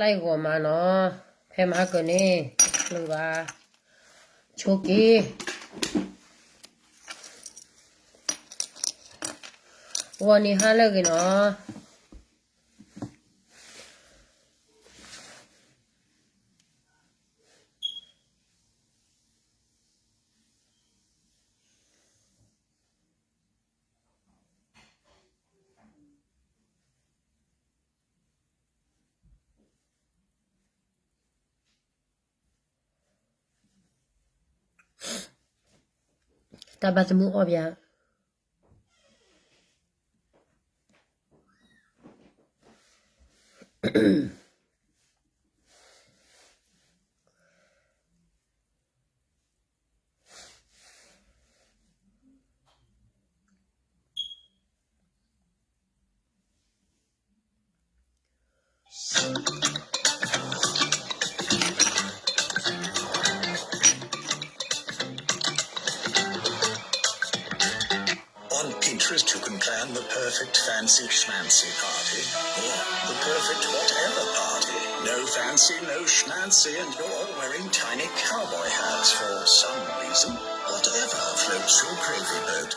လၢဂီၤမးနီၤ, ဖဲမဟါကၢန့ၣ် ကျၢၤဘၣ်, ဆိက့ၤ, ဂီၤနံၤဟါလၢအဂ့ၤနီၤ. တၢ်ဘၣ်သမူအီၣ်ပၠး. On Pinterest, you can plan the perfect fancy schmancy party, or the perfect whatever party. No fancy, no schmancy, and you're all wearing tiny cowboy hats for some reason. Whatever floats your gravy boat.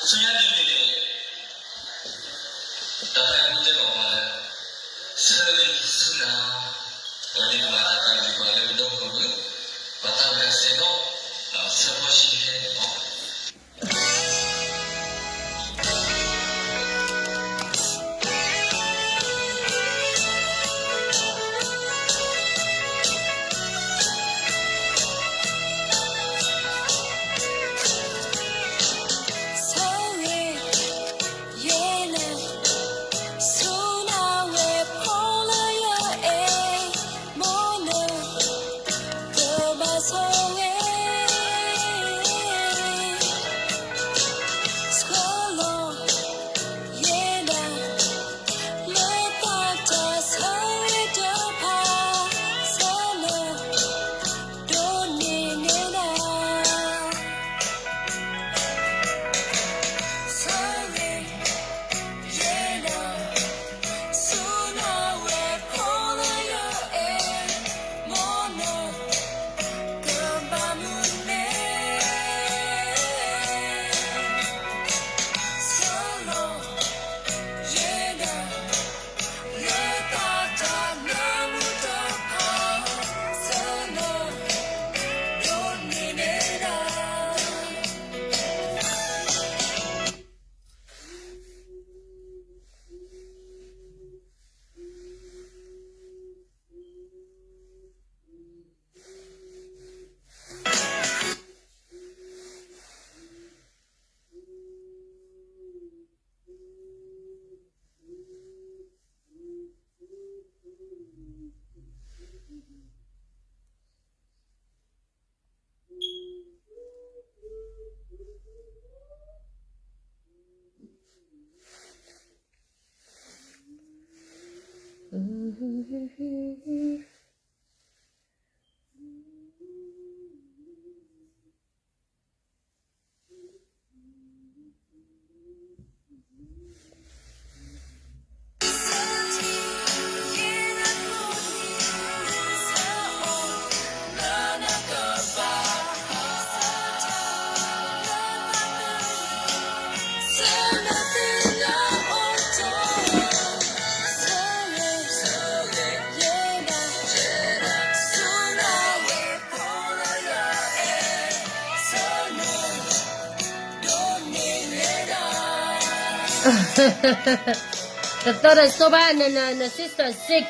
ဆူညါတနံၤန့ၣ် တၢ်သးခုတဲလီၤပှၤလၢ ဆၢဂ့ၤဆူနၤ, အဝဲန့ၣ်မၤတၢ်သးဝံၣ်ပှၤလၢပဒီပုၢ်ဝဲၢ်, ပှၤသးဝံၣ်အစဲးဒီး ဒီးဆၢဖိဆံးဟဲန့ၣ်လီၤ. တသီတစိဘၣ် န န န sister sick.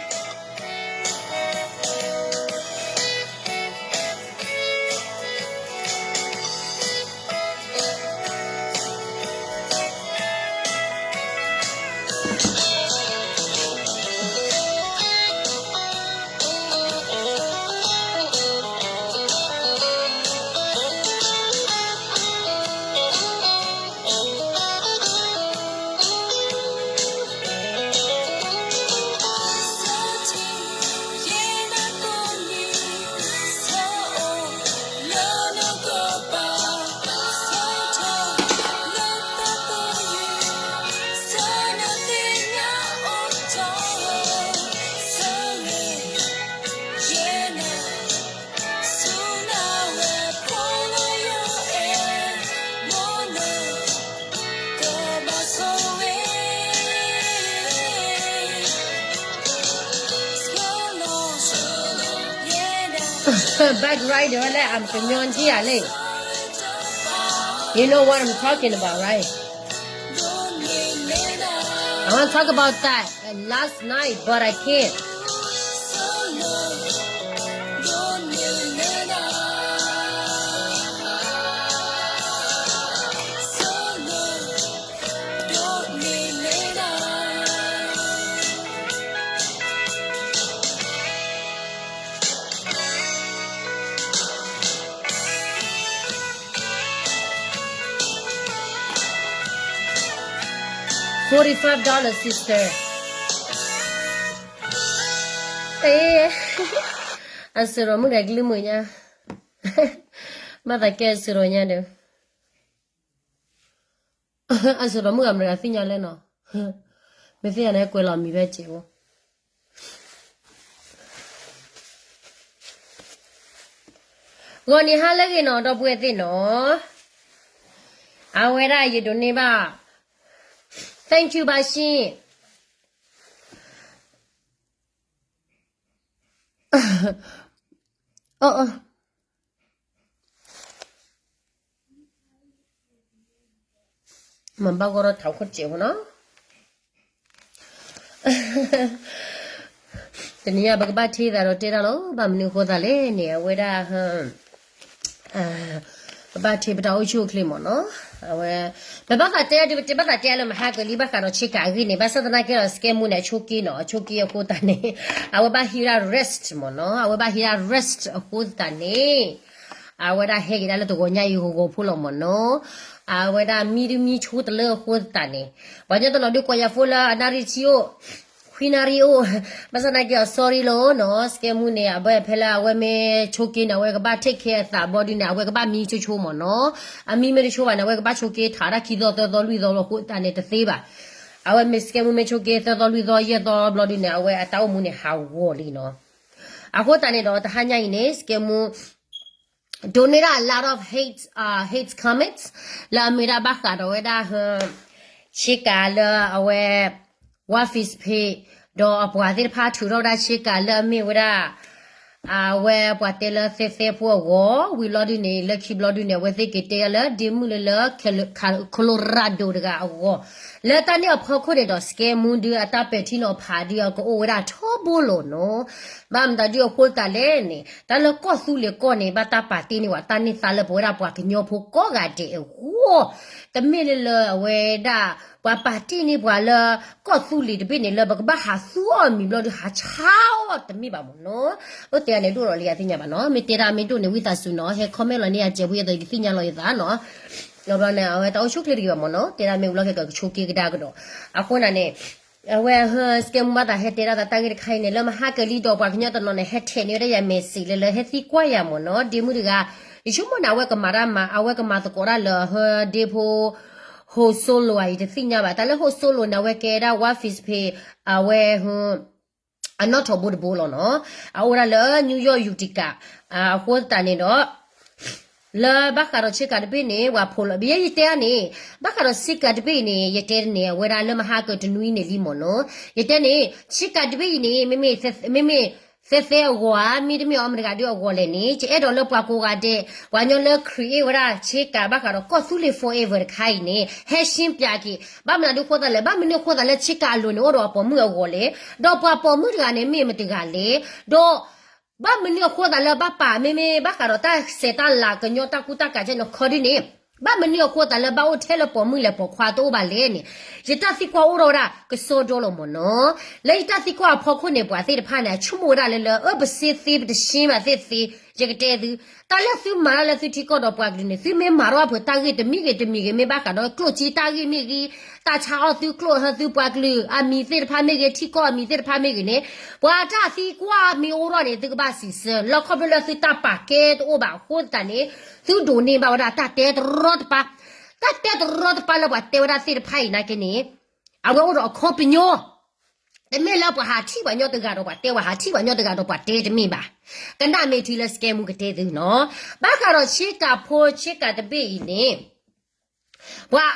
Bike rider ဝဲလဲၣ် အကညီ ထံၣ်ယၤလံ. You know what I'm talking about, right? I want to talk about that uh, last night, but I can't. Forty-five dollars, sister. အစရိၤမုၣ်ဒီးကလုၢ်မုာ်ညါ, ဘၣ်သးကဲအစရိၤညါဒီး, အစရိၤမုၣ်အမရၤသ့ၣ်ညါလဲၣ်နီၤ, မ့ၢ်သ့ၣ်ညါန့ၣ် ကွဲးလီၤမံၤဖဲစဲးဖိ ဂီၤနံၤဟါလၢအဂ့ၤနီၤ ဒီပုၢ်ဝဲၢ်သ့ၣ်နီၤ, အဝဲဒၣ်ယဒိးန့ၢ်ဘၣ် thank you ဘၣ်ရှ့ၣ်, အၢ မၤဘၣ်ဂီၢ်ထီၣ်ထးခိၣ်စဲးဖိနီၤ, တနံၤညါပကဘၣ်ထံၣ်သးဒီးတဲတၢ်လီၤ, ဘၣ်မနုၤအဃိသးလဲၣ်န့ၣ် အဝဲဒၣ် ပဘၣ်ထံၣ်ပတၢ်အိၣ်ဆူၣ်အိၣ်ချ့မ့ၢ်နီၤ, အဝဲ ပဘၣ်သးတဲဒုး ပတဲဘၣ်သးတဲလၢမဟါကလံ ဘၣ်ဃးဒီးဆ့ကၤအဂ့ၢ်န့ၣ် ဘၣ်ဆၣ်သနာ်က့ဒီး စကဲမူန့ၣ် အဆိးက့နီၤ, အဆိးက့အဃိသတးန့ၣ် အဝဲဘၣ်ဟံးဒၣ် rest မ့ၢ်နီၤ, အဝဲဘၣ်ဟံးဒၣ် rest အဃိသတးန့ၣ် အဝဲဒၣ်ဟဲက့ၤဒၣ်လၢတဂီၤညါအံၤဂီၤဂီၤဖိလီၤမ့ၢ်နီၤ, အဝဲဒၣ်မံဒုမံဆိတလၢအဃိသတးန့ၣ်, ပှၤကညီတနီၤဒုးကွၢ်ယၤဖိလၢအနၣ်ရံၣ်ဆံအိၣ် ခွံနၣ်ရံၣ်အိၣ်, ဘၣ်ဆၣ်သနာ်က့အီၤ sorry လီၤနီၤ, စကဲမူန့ၣ် အဝဲဖဲလၢအဝဲမ့ၢ်ဆိးက့န့ၣ် အဝဲကဘၣ် take care အသးဘျီဒုန့ၣ် အဝဲကဘၣ်မံဆိဆိမ့ၢ်နီၤ, အမံမ့ၢ်တဆိဘၣ်န့ၣ် အဝဲကဘၣ်ဆိးက့ထးဒၣ်ခံသီသၢသီလွံၢ်သီလီၤအဃိသတးန့ၣ်တသ့ဘၣ်, အဝဲမ့ၢ်စကဲမူမ့ၢ်ဆိးက့သၢသီလွံၢ်သီယဲၢ်သီဘျီဒုန့ၣ် အဝဲအတၢ်အိၣ်မူန့ၣ်ဟးဂီၤလံနီၤ, အဃိသတးန့ၣ်ဒီးတဟါညါအံၤန့ၣ် စကဲမူ ဒိးန့ၢ်ဒၣ် a lot of hate, uh, hate comments လၢအမ့ၢ်ဒၣ်ဘၣ်ဃးဒီးဝဲဒၣ် ဆ့ကၤလၢအဝဲ Wafis Page ဒီးအပှၤသ့ၣ်တဖၣ်ထုးထီၣ်ဝဲဒၣ်ဆ့ကၤလၢအမ့ၢ်ဝဲဒၣ် အဝဲပှၤတဲလၢသဲသဲဖိအဂီၢ် ဝံၤဘျီဒုန့ၣ် လၢခံဘျီဒုန့ၣ် အဝဲသ့ၣ်က့ၤတဲလၢဒ့မုၣ်လၢလၢ Colorado တဂၤအဂီၢ်, လၢတၢ်န့ၣ်အဖီခိၣ်န့ၣ်ဒီး စကဲမူဒုအတၢ်ပဲာ်ထံနီၤဖးဒု အကအိၣ်ဝဲဒၣ်ထီဘိလီၤနီၤ, ဘၣ်မတၤဒုအဃိသတးလဲၣ်န့ၣ် တၢ်လၢကီၢ်သူလ့ၤကီၢ်န့ၣ် ဘၣ်တၢ်ပာ်တ့ၢ်န့ၢ်ဝဲတၢ်န့ၢ်သါလၢပဝဲဒၣ်ပှၤကညီဖိကိးဂၤဒဲးအဂီၢ်, တမ့ၢ်လၢလၢအဝဲဒၣ် ပှၤပာ်တ့ၢ်န့ၢ်ပှၤလၢ ကီၢ်သူလ့ၤတဘ့ၣ်န့ၣ် လၢပကဘၣ်ဟးသူအီၤမံၤဘျီဒု ဟးဆါအီၤတမ့ၢ်ဘၣ်မ့ၢ်နီၤ, အိၣ်တဲဂၤန့ၣ်ဒိၣ်လီၤလံယသ့ၣ်ညါဘၣ်နီၤ, မ့ၢ်တဲဒၣ်မ့ၢ်ဒိၣ်န့ၣ်ဝံသးစူၤနီၤ ဟဲ comment လီၤန့ၢ်ယၤစဲးဖိယသိးယကသ့ၣ်ညါလီၤယသးနီၤ, ဘျီန့ၣ် အဝဲတၢ်အိၣ်ဆူၣ်ချ့တဂ့ၤဘၣ်မ့ၢ်နီၤ, တဲဒၣ်မ့ၢ်ဝံၤလီၢ်ခဲကကဆိးက့ကဒါကဒီး, အဃိန့ၣ်န့ၣ် အဝဲ စကဲမူဘၣ်သးဟဲတဲဒၣ်သးတၢ်ဂ့ၢ်တခါအံၤန့ၣ် လၢမဟါကလံဒီးပှၤကညီတနီၤန့ၣ် ဟဲထဲးန့ၢ်ဝဲဒၣ်ယၤ message လၢလၢဟဲသံကွၢ်ယၤမ့ၢ်နီၤ, ဒ့မုၣ်တဂၤ ယဆိကမိၣ်န့ၣ် အဝဲကမၤတၢ်မၤ အဝဲကမၤသကိးတၢ်လၢဟၢဒ့ဖိ Ho Solo ဧါ ယတသ့ၣ်ညါဘၣ်, တၢ်လၢ Ho Solo န့ၣ် အဝဲကဲဒၣ် Wafis Page အဝဲ အနီၣ်ထိးဘိတဘိလီၤနီၤ, အအိၣ်ဒၣ်လၢ New York Utica အဃိသတးန့ၣ်ဒီး လၢဘၣ်ဃးဒီးဆ့ကၤတဘ့ၣ်န့ၣ် ပှၤဖိးလီၤ ပယဲယတဲန့ၣ် ဘၣ်ဃးဒီးဆ့ကၤတဘ့ၣ်အံၤန့ၣ် ယတဲန့ၣ် အဝဲဒၣ်လၢမဟါကတနွံန့ၣ်လံမ့ၢ်နီၤ, ယတဲန့ၣ် ဆ့ကၤတဘ့ၣ်အံၤန့ၣ် မ့မ့ၢ် မ့မ့ၢ် သဲသဲအဂီၢ်ဧါ, မ့တမ့ၢ်အီၤမတၤတဂၤဒုအဂီၢ်လဲၣ်န့ၣ်, ယအဲၣ်ဒိးလၢပှၤကိးဂၤဒဲး ပှၤကညီလၢ create ဝဲဒၣ်ဆ့ကၤဘၣ်ဃးဒီးကီၢ်သူလ့ၤ forever တခါအံၤန့ၣ် ဟဲရှင်းပြက့ၤ, ဘၣ်မနုၤဒုအဃိသတးလဲၣ်, ဘၣ်မနုၤအဃိသတးလၢဆ့ကၤအလိၤန့ၣ် အိၣ်ဒီးအပိာ်မုၣ်အဂီၢ်လဲၣ်, ဒီးပှၤပိာ်မုၣ်တဂၤန့ၣ်မ့ၢ်မတၤတဂၤလဲၣ်, ဒီး ဘၣ်မနုၤအဃိသတးလၢဘၣ်ပာ် မ့မ့ၢ်ဘၣ်ဃးဒီးတၢ်စဲးတၢ်လၤကညီတၢ်ကူတၢ်ကၤကဲန့ၣ် ခီဒုန့ၣ်, ဘၣ်မနုၤအဃိသတးလၢဘၣ်အိၣ်ထဲလၢပိာ်မုၣ်လဲၣ်ပိာ်ခွါတအိၣ်ဘၣ်လဲၣ်န့ၣ်, ယတၢ်သံကွၢ်အိၣ်ထီၣ်ဝဲဒၣ်ကစီဒီလီၤမ့ၢ်နီၤ. လၢယတၢ်သံကွၢ်အဖီခိၣ်န့ၣ် ပှၤသ့ၣ်တဖၣ်န့ၣ် အဆိကမိၣ်ဝဲဒၣ်လၢလၢ အၢ ပစ့သ့ပတရှ့ဘၣ်သ့ၣ်သ့, ယကတဲသု, တၢ်လၢသုမၤတၢ်လၢသုထံကီၢ်ဒီးပှၤကလုာ်န့ၣ် သုမ့ၢ်မၤထီၣ်အပှၤတၢ်ဂ့ၢ်တမံၤဂ့ၤတမံၤဂ့ၤ မ့ၢ်ဘၣ်ဃးဒီးကျိၣ်စ့တၢ်ဂ့ၢ်မ့ၢ်ဂ့ၤ, တၢ်ဆါအီၣ်သုကျိၣ်ဟၢသုပှၤကလုာ်အမံၤသ့ၣ်တဖၣ်မ့ၢ်ဂ့ၤ, ထံကီၢ်အမံၤသ့ၣ်တဖၣ်မ့ၢ်ဂ့ၤန့ၣ်, ပှၤတၢ်သံကွၢ်မ့ၢ်အိၣ်ထီၣ်န့ၣ် သုကဘၣ်စံးဆၢ, လၢခီဖျိလၢသုတၢ်ပာ်ကဲတအိၣ်ဘၣ်အဃိသတးန့ၣ်, သုဒိးန့ၢ်ဘၣ်ဝဲဒၣ်တၢ်တဲတရီတပါ, တၢ်တဲတရီတပါလၢပှၤတဲဝဲဒၣ်သ့ၣ်တဖၣ်အံၤနာ်က့န့ၣ်, အဝဲအိၣ်ဒီးအခီပညီ တမ့ၢ်လၢပှၤဟးထံၣ်ပှၤညီတဂၤဒီးပှၤတဲ, ပှၤဟးထံၣ်ပှၤညီတဂၤဒီးပှၤတဲတမ့ၢ်ဘၣ်. ကနၣ်မ့ၢ်ထံလၢ scam ကတဲသုနီၤ. ဘၣ်ဃးဒီးဆ့ကၤဖိဆ့ကၤတဘ့ၣ်အံၤန့ၣ်, ပှၤ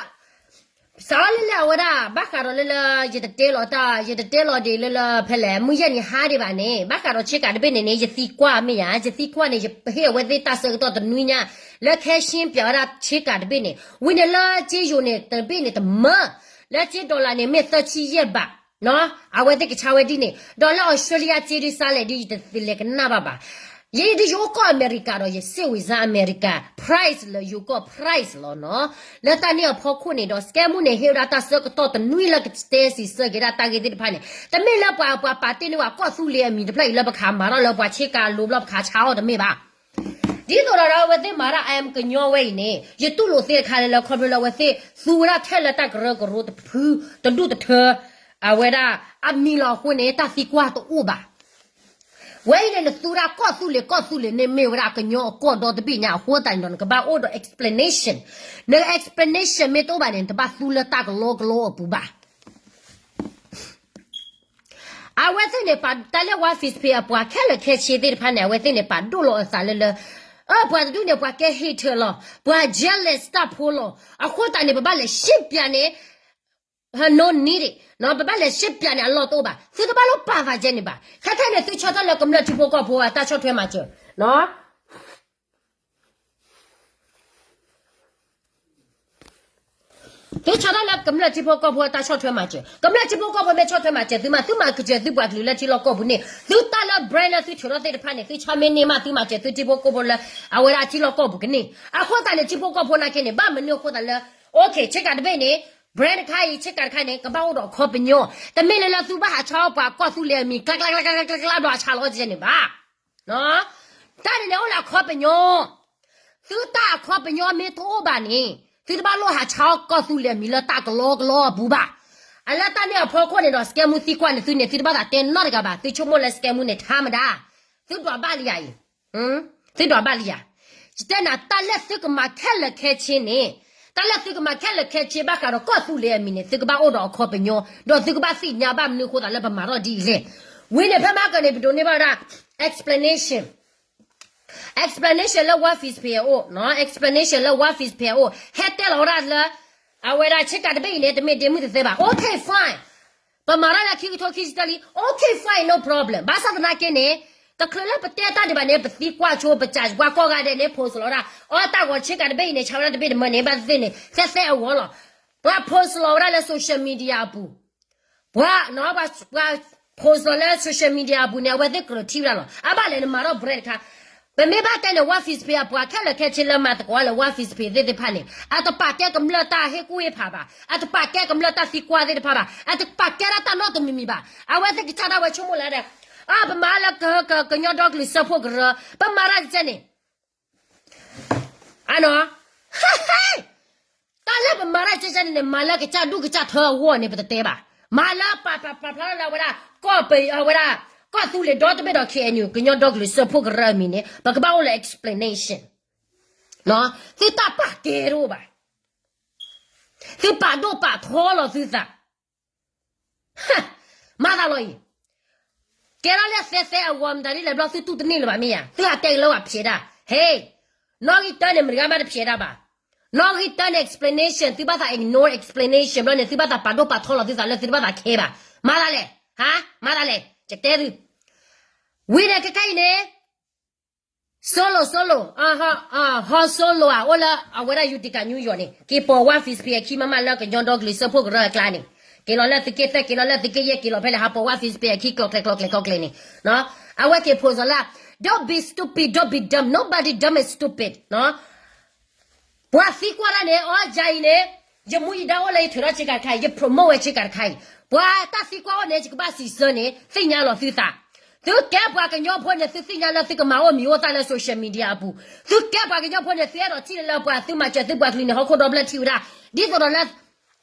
စးလၢလၢအဝဲဒၣ် ဘၣ်ဃးဒီးလၢလၢ ယတတဲလီၤတၢ် ယတတဲလီၤဒံးလၢလၢဖဲလဲၣ် မုၢ်ယဲၢ်နံၤဟါဒံးဘၣ်န့ၣ်, ဘၣ်ဃးဒီးဆ့ကၤတဘ့ၣ်န့ၣ်န့ၣ် ယသံကွၢ်မ့ၢ်ယၤ, ယသံကွၢ်န့ၣ် ယဟ့ၣ်အဝဲသ့ၣ်တၢ်ဆၢကတီၢ်တနွံညါ, လၢခဲရှင်းပြဝဲဒၣ်ဆ့ကၤတဘ့ၣ်န့ၣ်, ဝံၤန့ၣ်လၢစ့ယိၤန့ၣ် တဘ့ၣ်န့ၣ်တမၢ, လၢစ့ dollar န့ၣ်မ့ၢ်သၢဆံယဲၢ်ဘး အဝဲသ့ၣ်ကဆါဝဲဒ်န့ၣ်, ဒီးလၢ Australia စ့ဒုးစါလဲၣ်ဒ် ယတလဲၤကနၣ်ဘၣ်ဘၣ်. ယဲဒ်ယအိၣ်ကီၢ်အမဲရကၤဒီး ယစ့ဝံၤစါအမဲရကၤ price လၢယိၤကီၢ် price လီၤနီၤ. လၢတၢ်န့ၣ်အဖီခိၣ်န့ၣ်ဒီး scam န့ၣ် ဟ့ၣ်ဝဲဒၣ်တၢ်ဆၢကတီၢ်တနွံလၢကတဲစံးဆၢက့ၤဒၣ်တၢ်ဂ့ၢ်သ့ၣ်တဖၣ်န့ၣ်, တမ့ၢ်လၢပှၤ ပှၤပာ်တ့ၢ်န့ၢ်ဝဲကီၢ်သူလ့ၤအမံၤတဖျၢၣ်အံၤလၢပခးမၤထီၣ်လၢပှၤဆ့ကၤလိၤဘျီပခးဆါအီၣ်တမ့ၢ်ဘၣ်. ဒ်သိးဒီးအဝဲသ့ၣ်မၤဒၣ် am ကညီဝဲအံၤန့ၣ် ယတူၢ်လိာ်သ့တခါလၢလၢခီဖျိလၢအဝဲသ့ၣ်သူဝဲဒၣ်ထဲလၢတၢ်ကရၢကရိတဖု တဒူၣ်တထၢ အဝဲဒၣ်အမံၤလီၤအဃိန့ၣ် တၢ်သံကွၢ်တအိၣ်ဘၣ်. ဝဲအံၤန့ၣ် နသူဒၣ်ကီၢ်သူလ့ၤ ကီၢ်သူလ့ၤန့ၣ်မ့ၢ်ဝဲဒၣ်ကညီအကီၢ်ဒီတဘ့ၣ်ညါအဃိသတးန့ၣ်ဒီး နကဘၣ်အိၣ်ဒီး explanation. န explanation မ့ၢ်တအိၣ်ဘၣ်န့ၣ် နတဘၣ်သူလၢတၢ်ကလီကလီအပူၤဘၣ်. အဝဲသ့ၣ်န့ၣ် ပာ်တၢ်လၢ War Face Page အပှၤခဲလၢာ်ခဲဆ့သ့ၣ်တဖၣ်န့ၣ် အဝဲသ့ၣ်န့ၣ် ပာ်ဒိၣ်လီၤအသးလၢလၢ, အၢ ပှၤတဒူၣ်န့ၣ် ပှၤကဲ hater လီၤ, ပှၤ jealous တၢ်ဖိလီၤ. အဃိသတးန့ၣ် ပဘၣ်လဲၤရှင်းပြန့ၣ် no need ပဘၣ်လဲၤရှင်းပြန့ၣ် အလီၢ်တအိၣ်ဘၣ်. သုတဘၣ်လိၣ်ပာ်သးကဲန့ၣ်ဘၣ်. ခဲခဲန့ၣ် သုဆီတၢ်လၢကမျၢၢ်ထံဖိကီၢ်ဖိအတၢ်ဆီၣ်ထွဲမၤစၢၤ သုဆီတၢ်လၢကမျၢၢ်ထံဖိကီၢ်ဖိအတၢ်ဆီၣ်ထွဲမၤစၢၤ, ကမျၢၢ်ထံဖိကီၢ်ဖိမ့ၢ်ဆီၣ်ထွဲမၤစၢၤသုမး, သုမၤစၢၤသုပှၤကလုာ်လၢထံလီၢ်ကီၢ်ပူၤန့ၣ်, သုတၢ်လၢ brand လၢသုထုးထီၣ်သ့ၣ်တဖၣ်န့ၣ် သုဆီမ့ၢ်န့ၢ်မး သုမၤစၢၤသုထံဖိကီၢ်ဖိလၢ အဝဲဒၣ်ထံလီၢ်ကီၢ်ပူၤကန့ၢ်. အဃိသတးန့ၣ် ထံဖိကီၢ်ဖိနာ်က့န့ၣ် ဘၣ်မနုၤအဃိသတးလၢ okay ဆ့ကၤတဘ့ၣ်န့ၣ် brand တခါအံၤ ဆ့ကၤတခါန့ၣ် ကဘၣ်အိၣ်ဒီးအခီပညီ, တမ့ၢ်လၢလၢသုဘၣ်ဟးဆါအီၣ်ပှၤကီၢ်သူလ့ၤအမံၤ ကျါကျါကျါကျါကျါဘျီအဆါလီၤကဲန့ၣ်ဘၣ်. တၢ်န့ၣ်န့ၣ်အိၣ်လၢအခီပညီ, သုတၢ်အခီပညီမ့ၢ်တအိၣ်ဘၣ်န့ၣ် သုတဘၣ်လိၣ်ဟးဆါအီၣ်ကီၢ်သူလ့ၤအမံၤလၢတၢ်ကလီကလီအပူၤဘၣ်. အလၢတၢ်န့ၣ်အဖီခိၣ်န့ၣ်ဒီး scam သံကွၢ်န့ၣ် သုန့ၣ် သုတဘၣ်သးတဲနီတဂၤဘၣ်, သုဆိကမိၣ်လၢ scam န့ၣ် ထါမဒါ, သုဒွးဘၣ်လံယၤအံၤ, သုဒွးဘၣ်လံယၤ. ယတဲနၤ တၢ်လၢသုကမၤခဲလၢာ်ခဲဆ့န့ၣ်, တၢ်လၢသုကမၤခဲလၢာ်ခဲဆ့ဘၣ်ဃးဒီးကီၢ်သူလ့ၤအမံၤန့ၣ် သုကဘၣ်အိၣ်ဒီးအခီပညီ, ဒီးသုကဘၣ်သ့ၣ်ညါဘၣ်မနုၤအဃိသတးလၢပမၤထီၣ်ဒ်အံၤလဲၣ်. ဝံၤန့ၣ် ဖဲမဟါကၢန့ၣ် ပဒိးန့ၢ်ဘၣ်ဝဲဒၣ် explanation explanation လၢ War Face Page အအိၣ်, explanation လၢ War Face Page အအိၣ် ဟဲတဲလီၤဝဲဒၣ်လၢ အဝဲဒၣ်ဆ့ကၤတဘ့ၣ်အံၤန့ၣ် တမ့ၢ်ဒ့မုၢ်တသ့ဘၣ်. Okay fine, ပမၤတၢ်လၢခံကထိခံဆံတၢလံ, okay fine, no problem. ဘၣ်ဆၣ်သနာ်က့န့ၣ် တချုးလၢပတဲတၢ်ဒံးဘၣ်န့ၣ် ပသံကွၢ်ဆိ ပစၢ်ပှၤကိးဂၤဒဲးန့ၣ် post လီၤဝဲဒၣ် အီတၢ်ဂီၤဆ့ကၤတဘ့ၣ်အံၤန့ၣ် ဆါဝဲဒၣ်တဘ့ၣ်တမၢန့ၣ် ဘၣ်သ့ၣ်သ့ၣ်န့ၣ် သဲသဲအဂီၢ်လီၤ. ပှၤ post လီၤဝဲဒၣ်လၢ social media အပူၤ ပှၤ ပှၤ post လီၤလၢ social media အပူၤန့ၣ် အဝဲသ့ၣ်ကြၢးထံၣ်ဝဲဒၣ်လီၤ. အဘၣ်လဲၣ်နမၤထီၣ် brand တခါ, ပမ့ၢ်ဘၣ်တဲန့ၣ် War Face Page အပှၤခဲလၢာ်ခဲဆ့လၢမၤသကိးလၢ War Face Page သ့ၣ်တဖၣ်န့ၣ် အတပာ်ကဲကမျၢၢ်တၢ်ဟ့ၣ်ကူၣ်ဟ့ၣ်ဖးဘၣ်, အတပာ်ကဲကမျၢၢ်တၢ်သံကွၢ်သ့ၣ်တဖၣ်ဘၣ်, အတပာ်ကဲဒၣ်တၢ်နီတမံၤမံၤဘၣ်. အဝဲသ့ၣ်ကစၢ်ဒၣ်ဝဲဆိကမိၣ်လၢဒဲး, အၢ ပမၤလၢက က ကညီဒီကလုာ်စၢဖှိၣ်ကရၢ, ပမၤတၢ်ကစၢ်န့ၣ် အနီၤ, ဟဲဟဲ, တၢ်လၢပမၤတၢ်ကစၢ်န့ၣ်န့ၣ် မၤလၢကစၢ်ဒူၣ်ကစၢ်ထၢအဂီၢ်န့ၣ် ပတတဲဘၣ်. မၤလၢပာ်ပာ်ပာ်ဖျါလၢအဝဲဒၣ် ကီၢ်ပ အဝဲဒၣ် ကီၢ်သူလ့ၤဒီတဘ့ၣ်ဒီး K N U ကညီဒီကလုာ်စၢဖှိၣ်ကရၢအမံၤန့ၣ် ပကဘၣ်အိၣ်လၢ explanation. သုတၢ်ပာ်ကဲတအိၣ်ဘၣ်. သုပာ်ဒိၣ်ပာ်ထီလီၤသုသး မၤသးလီၤအံၤ, ကဲထီၣ်လၢသဲသဲအဂီၢ်မတၤဒ်လဲၣ်ဘျီ သုတူၢ်တန့ၢ်လၢၤဘၣ်မ့ၢ်ဧါ, သုဟးတဲက့ၤလၢပှၤဖျဲးဒၣ်, ဟဲ, နီၣ်ဂံၢ်တၢန့ၣ် မတဂၤမးတဖျဲးဒၣ်ဘၣ်. နီၣ်ဂံၢ်တၢန့ၣ် explanation သုဘၣ်သး ignore explanation ဘျီန့ၣ် သုဘၣ်သးပာ်ဒိၣ်ပာ်ထီလီၤသုသးလၢသုတဘၣ်သးခဲဘၣ်. မၤသးလဲၣ်, ဟါ, မၤသးလဲၣ်, ယတဲသု ဝံၤန့ၣ်ခဲခါအံၤန့ၣ် Solo Solo, Han Solo ဧါ အိၣ်လၢအဝဲဒၣ် Utica New York န့ၣ် က့ၤပိာ်ဝဲ Facebook အခံမးမးလၢကညီဒီကလုာ်စၢဖှိၣ်ကရၢအကျါန့ၣ် က့ၤလီၤလၢသုးက့သၢ က့ၤလီၤလၢသုးက့ယဲၢ် က့ၤလီၤဖဲလဲၣ် ဟးပိာ်ဝဲ Facebook အခံ ကျိၤကျဲၤကျိၤကျဲၤကျိၤကျဲၤန့ၣ် အဝဲက့ၤ post လၢ Don't be stupid, don't be dumb, nobody dumb is stupid. ပှၤသံကွၢ်တၢ်န့ၣ် အီယၤအံၤန့ၣ် ယမူယဒါအိၣ်လၢယထုးထီၣ်ဆ့ကၤတခါအံၤ ယ promote ဝဲဆ့ကၤတခါအံၤ ပှၤတၢ်သံကွၢ်အိၣ်န့ၣ် ယကဘၣ်စံးဆၢန့ၣ် သ့ၣ်ညါလီၤသုသး. သုကဲပှၤကညီဖိန့ၣ် သုသ့ၣ်ညါလၢသုကမၤအိၣ်မံၤအိၣ်သၣ်လၢ social media အပူၤ, သုကဲပှၤကညီဖိန့ၣ် သုအဲၣ်ဒိးထံၣ်လၢပှၤသုမၤစၢၤသုပှၤကလုာ်န့ၣ် ဟီၣ်ခိၣ်ဒီဖျၢၣ်ထံၣ်ဝဲဒၣ် ဒ်သိးဒီးလၢ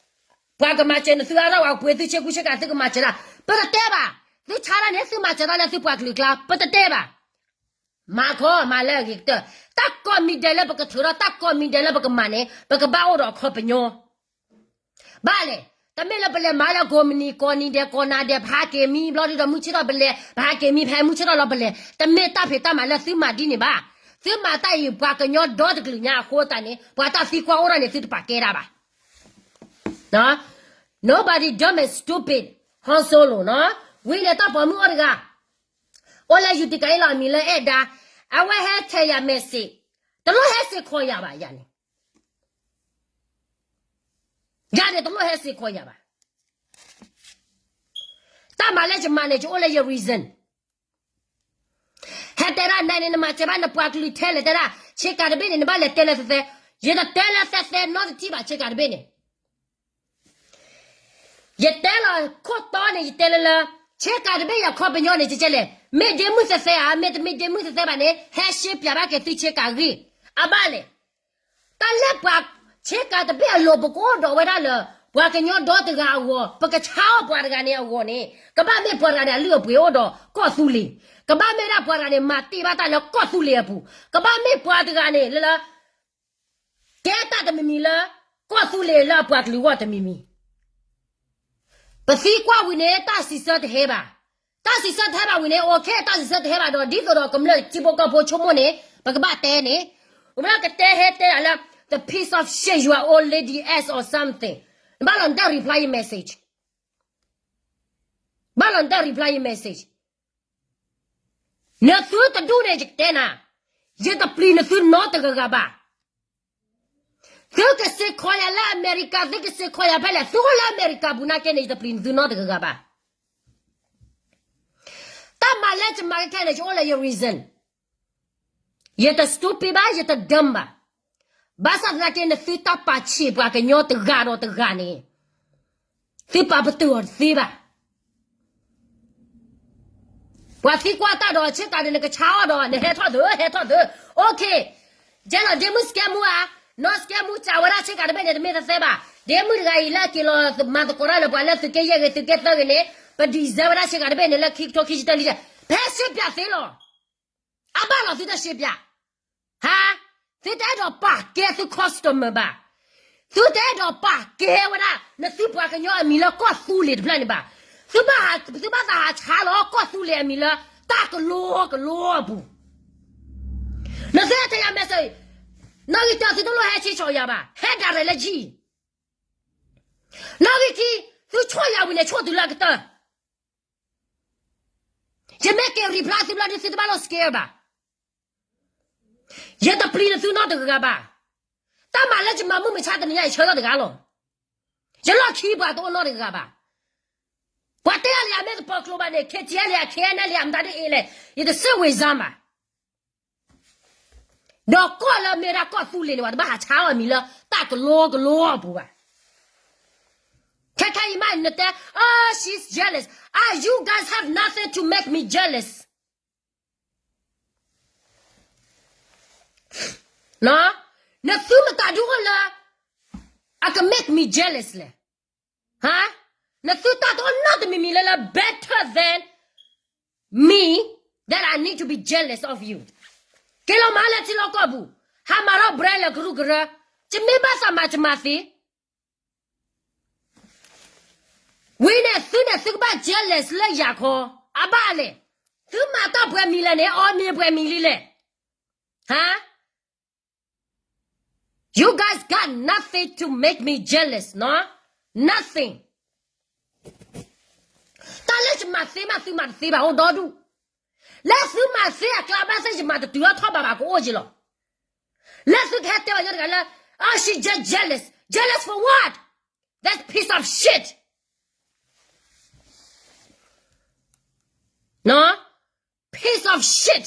ပှၤကမၤစၢၤနသုအါထီၣ် ပှၤပှ့ၤသုဆ့ကူဆ့ကၤ သုကမၤစၢၤတၢ် ပတတဲဘၣ်. သုဆါတၢ်န့ၣ် သုမၤစၢၤတၢ်လၢသုပှၤကလုာ်ကျါ ပတတဲဘၣ်. မၤခီမၤလၢအဂ့ၤကတၢၢ် တၢ်ကိးမံၤဒဲးလၢပကထုးထီၣ် တၢ်ကိးမံၤဒဲးလၢပကမၤန့ၣ် ပကဘၣ်အိၣ်ဒီးအခီပညီ ဘၣ်လဲၣ်. တမ့ၢ်လၢပလဲၤမၤလၢကိးမုၢ်နံၤကိးနံၤဒဲးကိးနၤဒဲး ပဟးက့ၤမံဘျီဒုဒီး မုၢ်ဆ့ၣ်ထီၣ်ပလဲၤ ပဟးက့ၤမံဖဲမုၢ်ဆ့ၣ်ထီၣ်လီၤပလဲၤ တမ့ၢ်တၢ်ဖံးတၢ်မၤလၢသုမၤဒ်န့ၣ်ဘၣ်. သုမၤတၢ်အံၤ ပှၤကညီဒီတကလုာ်ညါအဃိသတးန့ၣ် ပှၤတၢ်သံကွၢ်အိၣ်ထီၣ်န့ၣ် သုတပာ်ကဲဒၣ်ဘၣ်. Nobody dumb and stupid, Han Solo နီၤ. ဝံၤန့ၣ်တၢ်ပိာ်မုၣ်အိၣ်တဂၤ အိၣ်လၢ Utica အံၤလီၤ အမံၤလၢအဲၣ်ဒါ, အဝဲဟဲထဲယၤ message, တလိၣ်ဟဲစ့ၢ်ကီးယၤဘၣ်ယၤန့ၣ်, ယၤန့ၣ်တလိၣ်ဟဲစ့ၢ်ကီးယၤဘၣ်. တၢ်မၤလၢယမၤန့ၣ် ယအိၣ်လၢယ reason. ဟဲတဲဒၣ်နၤန့ၣ် နမၤစၢၤဘၣ်နပှၤကလုာ်ထဲလဲၣ်တဲဒၣ် ဆ့ကၤတဘ့ၣ်န့ၣ် နဘၣ်လဲၤတဲလၢသဲသဲ, ယတတဲလၢသဲသဲနီတထံၣ်ဘၣ် ဆ့ကၤတဘ့ၣ်န့ၣ် ယတဲလီၤခိၣ်တီန့ၣ် ယတဲလၢလၢ ဆ့ကၤတဘ့ၣ်ယခီပညီန့ၣ် ကကဲလဲၣ်, မ့ၢ်ဒ့မုၣ်သဲသဲဧါ, မ့တမ့ၢ်ဒ့မုၣ်သဲသဲဘၣ်န့ၣ် ဟဲရှဲပၠးဘၣ်က့ၤသုဆ့ကၤဂ့ၢ်, အဘၣ်လဲၣ်. တၢ်လၢပှၤဆ့ကၤတဘ့ၣ်အလိၤ ပကအိၣ်ဒီးဝဲဒၣ်လၢ ပှၤကညီဒီတဂၤအဂီၢ်, ပကဆါအီၣ်ပှၤတဂၤန့ၣ်အဂီၢ်န့ၣ်, ကဘၣ်မ့ၢ်ပှၤတဂၤန့ၣ် အလုၢ်အပှ့ၤအိၣ်ဒီးကီၢ်သူလ့ၤ, ကဘၣ်မ့ၢ်ဒၣ်ပှၤတဂၤန့ၣ် မၤတ့ၢ်ဘၣ်တၢ်လၢကီၢ်သူလ့ၤအပူၤ, ကဘၣ်မ့ၢ်ပှၤတဂၤန့ၣ်လၢလၢ ကဲတၢ်တမံၤမံၤလၢ ကီၢ်သူလ့ၤလၢအပှၤကလုာ်အဂီၢ်တမံၤမံၤ. ပသံကွၢ်ဝံၤန့ၣ် တၢ်စံးဆၢတဟဲဘၣ်. တၢ်စံးဆၢတဟဲဘၣ်ဝံၤန့ၣ် okay တၢ်စံးဆၢတဟဲဘၣ်ဒီး ဒ်သိးဒီးကမျၢၢ်ထံဖိကီၢ်ဖိဆိကမိၣ်န့ၣ် ပကဘၣ်တဲန့ၣ်, ပကတဲဟဲတဲဒၣ်လၢ the piece of shit, you are old lady ass or something. နဘၣ်လီၤနတၢ် reply ယ message. ဘၣ်လီၤနတၢ် reply ယ message. နသုတဒူၣ်န့ၣ် ယကတဲနၤ, ယတပျံၤနသုနီတဂၤဂၤဘၣ်. သုကစ့ၢ်ကီးယၤလၢအမဲရကၤ, သုကစ့ၢ်ကီးယၤဖဲလဲၣ်, သုအိၣ်လၢအမဲရကၤပူၤနာ်က့န့ၣ် ယတပျံၤနသုနီတဂၤဂၤဘၣ်. တၢ်မၤလၢယမၤခဲခဲန့ၣ် ယအိၣ်လၢယ reason. ယတ stupid ဘၣ်, ယတ dumb ဘၣ်. ဘၣ်ဆၣ်သနာ်က့ နသုတၢ်ပာ်ဆံးပှၤကညီတဂၤဒီးတဂၤန့ၣ် သုပာ်ပတုာ်အီၤတသ့ဘၣ်. ပှၤသံကွၢ်တၢ်ဒီး ဆ့ကၤန့ၣ် နကဆါအီၣ်ဒီး နဟဲထီၣ်သၢ, ဟဲထီၣ်သၢ, okay. ကဲလီၤ ဒ့မုၣ်စကဲမူဧါ, နီၢ်စကဲမူ စံးဝဲဒၣ်ဆ့ကၤတဘ့ၣ်န့ၣ် တမ့ၢ်သဲသဲဘၣ်. ဒ့မုၣ်တဂၤအံၤလၢအက့ၤလီၤမၤသကိးတၢ်လၢပှၤလၢသုးက့ယဲၢ်ဂ့ၤ သုးက့သၢဂ့ၤန့ၣ် ပ design ဝဲဒၣ်ဆ့ကၤတဘ့ၣ်န့ၣ် လၢခံကထိခံဆံတၢလံ, ဖဲရှဲပၠးသ့လီၤ. အဘၣ်လီၤသုတၢ်ရှဲပၠး ဟါ, သုတအဲၣ်ဒိးပာ်ကဲသု customer ဘၣ်. သုတအဲၣ်ဒိးပာ်ကဲဝဲဒၣ် နသုပှၤကညီအမံၤလၢကီၢ်သူလ့ၤတဖျၢၣ်န့ၣ်ဘၣ်. သုဘၣ်သးဟးဆါလီၤကီၢ်သူလ့ၤအမံၤလၢ တၢ်ကလိကလိအပူၤ. နသုဟဲထဲယၤ message, နီၣ်ဂံၢ်တၢ သုတလိၣ်ဟဲဆံးဆီၣ်ယၤဘၣ်, ဟဲ direct လၢ G. နီၣ်ဂံၢ်ခံ, သုဆိၣ်ယၤဝံၤန့ၣ် ဆိၣ်တုၤလၢအကတၢၢ်. ယမ့ၢ်က့ၤ reply သုဘျီဒုး သုတဘၣ်လိၣ် scare ဘၣ်. ယတပျံၤနသုနီတဂၤဂၤဘၣ်. တၢ်မၤလၢယမၤမုၢ်မဆါတနံၤညါ ယဆၢထၢၣ်တဂၤလီၤ. ယလီၢ်ခံပှၤတအိၣ်နီတဂၤဂၤဘၣ်. ပှၤတဲအါလံ အမ့ၢ်တပၢၤကျိၤဘၣ်န့ၣ် KTLA အ KNLA အမတၤဒ်အံၤလဲၣ်, ယတစံးဝဲစၢ်ဘၣ်. ဒီးကီၢ်လၢမ့ၢ်ဒၣ်ကီၢ်သူလ့ၤန့ၣ် ပှၤတဘၣ်ဟးဆါအီၣ်အမံၤလၢတၢ်ကလိကလိအပူၤဘၣ်. ခဲခဲအံၤမး နတဲ, oh, she's jealous. Ah, you guys have nothing to make me jealous. နသုမတၤဒုအိၣ်လၢ အက make me jealous လဲၣ်. ဟါ, နသုတၢ်တအိၣ်နီတမံၤမံၤလၢလၢ better than me that I need to be jealous of you. က့ၤလီၤမၤလၢထံလီၢ်ကီၢ်ပူၤ, ဟးမၤထီၣ် brand လၢကရူၢ်ကရၢ, ယမ့ၢ်ဘၣ်သးမၤယမၤသ့ ဝံၤန့ၣ် သုန့ၣ်သုကဘၣ် jealous လၢယၤခီ, အဘၣ်လဲၣ်. သုမၤတၢ်ပှဲၤမံၤလဲၣ်န့ၣ် အီၤမ့ၢ်ပှဲၤမံၤလံလဲၣ်. ဟါ, you guys got nothing to make me jealous, no, nothing. တၢ်လၢယမၤသ့မး သုမၤတသ့ဘၣ် အိၣ်ဒီဒူၣ်. လၢသုမၤသ့အကျါဘၣ်သ့ၣ် ယမၤတတုၤထီၣ်ထီၣ်ဘးဘၣ်ကအိၣ်က့ၤလီၤ. လၢသုကဟဲတဲဘၣ်ညီတဂၤလၢ oh she just jealous, jealous for what? That's piece of shit. နီၤ, piece of shit.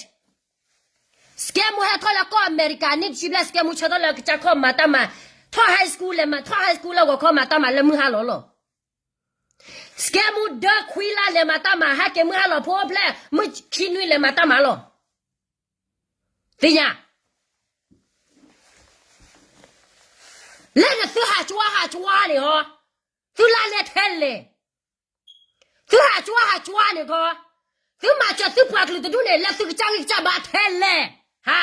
စကဲမူဟဲထီၣ်လၢကီၢ်အမဲရကၤ နံၣ်တဆံဘျဲၣ် စကဲမူဆၢထီၣ်လၢကစၢ်ခီၣ်မၤတၢ်မၤ, ထီၣ် high school လဲၤမၤ, ထီၣ် high school လၢဂီၤခီမၤတၢ်မၤလၢမုၢ်ဟါလီၤလီၤ. စကဲမူဒၢခွံလါလဲၤမၤတၢ်မၤ ဟဲက့ၤမုၢ်ဟါလီၤဖိအိၣ်ဖျဲၣ် မုၢ်ခံနွံလဲၤမၤတၢ်မၤလီၤ. သ့ၣ်ညါ လၢနသုဟးကွၢ်ဟးကွၢ်န့ၣ်ဟီ, သုလါလဲထဲလဲၣ်, သုဟးကွၢ်ဟးကွၢ်န့ၣ်ခီ, သုမၤစၢၤသုပှၤကလုာ်တဒူၣ်န့ၣ် လၢသုကစၢ်ဂံၢ်ကစၢ်ဘါထဲလဲၣ်, ဟါ,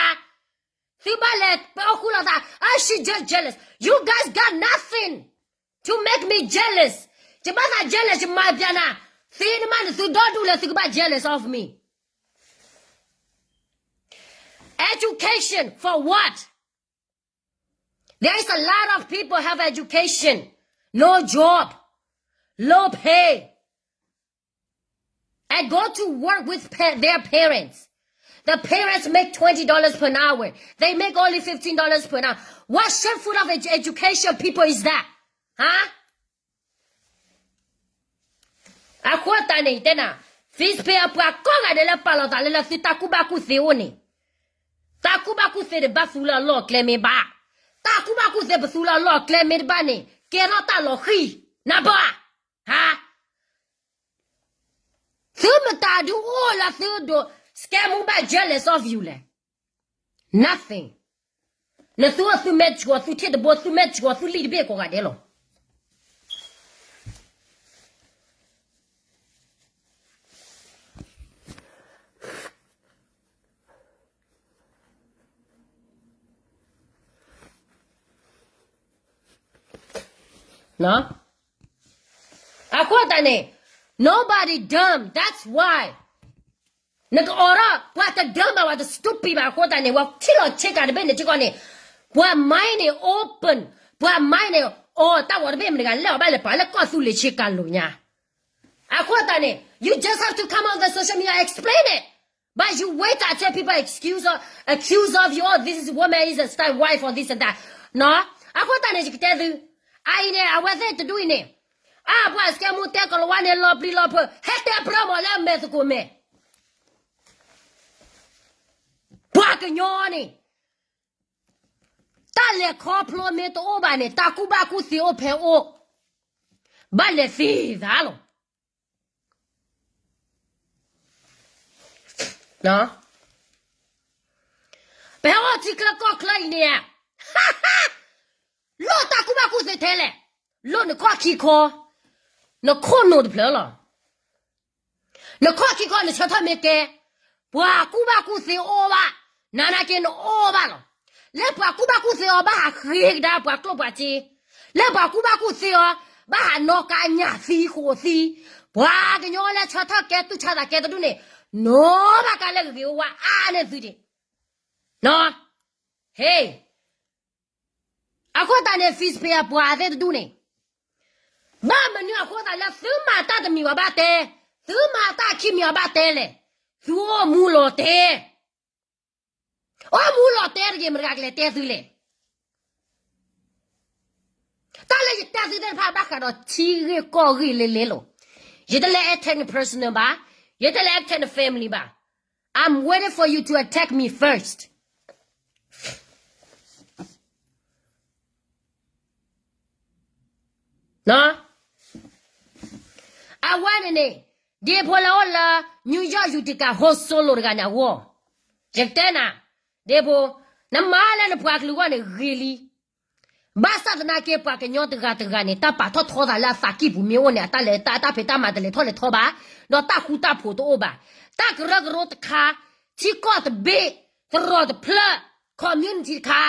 သုဘၣ်လဲၤပအိၣ်ဃူလိာ်သး, oh she just jealous, you guys got nothing to make me jealous, ယဘၣ်သး jealous ယမၤပျဲနၤ, သ့နမးနသုဒီဒူၣ်လၢသုကဘၣ် jealous of me. Education for what? There is a lot of people have education, no job, low pay, and go to work with pa- their parents. The parents make twenty dollars per hour. They make only fifteen dollars per hour. What shameful of edu- education people is that? Huh? အဃိသတးန့ၣ် ယတဲနၤ, Facebook အပှၤကိးဂၤဒဲးလၢပာ်လီၤသးလၢလၢသုတၢ်ကူၣ်ဘၣ်ကူၣ်သ့အိၣ်န့ၣ်, တၢ်ကူၣ်ဘၣ်ကူၣ်သ့န့ၣ် ဘၣ်သူလၢအလီၢ်အကျဲမ့ၢ်ဘၣ်, တၢ်ကူၣ်ဘၣ်ကူၣ်သ့ပသူလၢအလီၢ်အကျဲမ့ၢ်တဘၣ်န့ၣ် ကဲထီၣ်တၢ်လီၤဃံၤ, နၢ်ပၢၢ်, ဟါ. သုမတၤဒုအိၣ်လၢသုဒိး စကဲမူဘၣ် jealous of you လဲၣ်, nothing. နသုအိၣ်သုမဲာ်ဆှီၤ သုထံၣ်တဘိ သုမဲာ်ဆှီၤ သုလံၣ်တဘ့ၣ်ကိးဂၤဒဲးလီၤ. အဃိသတးန့ၣ် nobody dumb, that's why. နကအိးထီၣ် ပှၤတ dumb ဘၣ် ပှၤတ stupid ဘၣ်အဃိသတးန့ၣ် ပှၤထံၣ်လီၤဆ့ကၤတဘ့ၣ်န့ၣ်ထံကီၢ်န့ၣ်, ပှၤ mind န့ၣ် open, ပှၤ mind န့ၣ် အိးတၢ်ဂီၤတဘ့ၣ်မတၤတဂၤလဲၣ် အီၤဘၣ်လဲၤပာ်လၢကီၢ်သူလ့ၤဆ့ကၤလိၤညါ. အဃိသတးန့ၣ် you just have to come on the social media, explain it. But you wait until people accuse of, accuse of you, oh, this is woman is a style wife or this and that. နီၤ, အဃိသတးန့ၣ် ယကတဲသု, အအံၤန့ၣ် အဝဲသ့ၣ်တဒူၣ်အံၤန့ၣ်, အါ ပှၤစကဲမူတဲကလၤဝါန့ၣ် လီၤပျံၤလီၤဖုး, ဟဲတဲပြၢမီၤလၢအမဲာ်သကိးမဲာ်. ပှၤကညီန့ၣ် တၢ်လဲၤခီဖျိမ့ၢ်တအိၣ်ဘၣ်န့ၣ် တၢ်ကူၣ်ဘၣ်ကူၣ်သ့အိၣ်ဖဲအိၣ်, ဘၣ်လဲၤသ့သးလီၤ. ပဟဲအိၣ်ထံချၢကီၢ်ချၢအံၤန့ၣ်, လိၣ်တၢ်ကူၣ်ဘၣ်ကူၣ်သ့ထဲလဲၣ်, လိၣ်နခီၣ်ခံခီ, နခိၣ်နူာ်တဖျၢၣ်လီၤ. နခီၣ်ခံခီနဆၢထၢၣ်မ့ၢ်ကဲ, ပှၤကူၣ်ဘၣ်ကူၣ်သ့အိၣ်ဘၣ်, နနာ်က့နအိၣ်ဘၣ်လီၤ. လၢပှၤကူၣ်ဘၣ်ကူၣ်သ့အီၤ ဘၣ်ဟးဃ့ကဒါပှၤကျိၣ်ပှၤစ့, လၢပှၤကူၣ်ဘၣ်ကူၣ်သ့အီၤ ဘၣ်ဟးနီၣ်ကါညၣ်သံဃိးသံ, ပှၤကညီလၢဆၢထၢၣ်ကဲတူၢ်ဆါသးကဲတဒူၣ်န့ၣ်, နီၣ်ဘၣ်ကါလၢဂ့ၤဂ့ၤဝါဝါအါန့ၢ်သုဒံး, နီၤ, ဟ့ၣ် အဃိသတးန့ၣ် Facebook အပှၤသ့ၣ်တဒူၣ်န့ၣ်, ဘၣ်မနုၤအဃိသတးလၢသုမၤတၢ်တမံၤပှၤဘၣ်တဲ, သုမၤတၢ်ခံမံၤပှၤဘၣ်တဲလဲၣ်, သုအိၣ်မူလီၤတဲ, အိၣ်မူလီၤတဲတဂ့ၤ မတၤတဂၤကလဲၤတဲသုလဲၣ်. တၢ်လၢယတဲသုသ့ၣ်တဖၣ်ဘၣ်ဃးဒီးထံဂ့ၢ်ကီၢ်ဂ့ၢ်လဲၤလဲၤလီၤ. ယတလဲၤ attack န personal ဘၣ်, ယတလဲၤ attack န family ဘၣ်. I'm waiting for you to attack me first. အဝဲန့ၣ်န့ၣ်, ဒ့ဖိလၢအိၣ်လၢ New York Utica ဟိ solo တဂၤန့ၣ်အဂီၢ်, ယကတဲနၤ, ဒ့ဖိ, နမၤလၢနပှၤကလုာ်ဂီၢ်န့ၣ်ဂ့ၤလံ. ဘၣ်ဆၣ်သနာ်က့ ပှၤကညီတဂၤတဂၤန့ၣ် တၢ်ပာ်ထီၣ်ထီသးလၢအသးကံၢ်ပူၤမ့ၢ်အိၣ်န့ၣ် အတၢ်လဲၤတၢ်ဖံးတၢ်မၤတလဲၤထီၣ်လဲၤထီဘၣ်, ဒီးတၢ်ဃူတၢ်ဖိးတအိၣ်ဘၣ်. တၢ်ကရၢကရိတခါ, ထံကီၢ်တဘ့ၣ်, သရိာ်တဖျၢၣ်, community တခါ,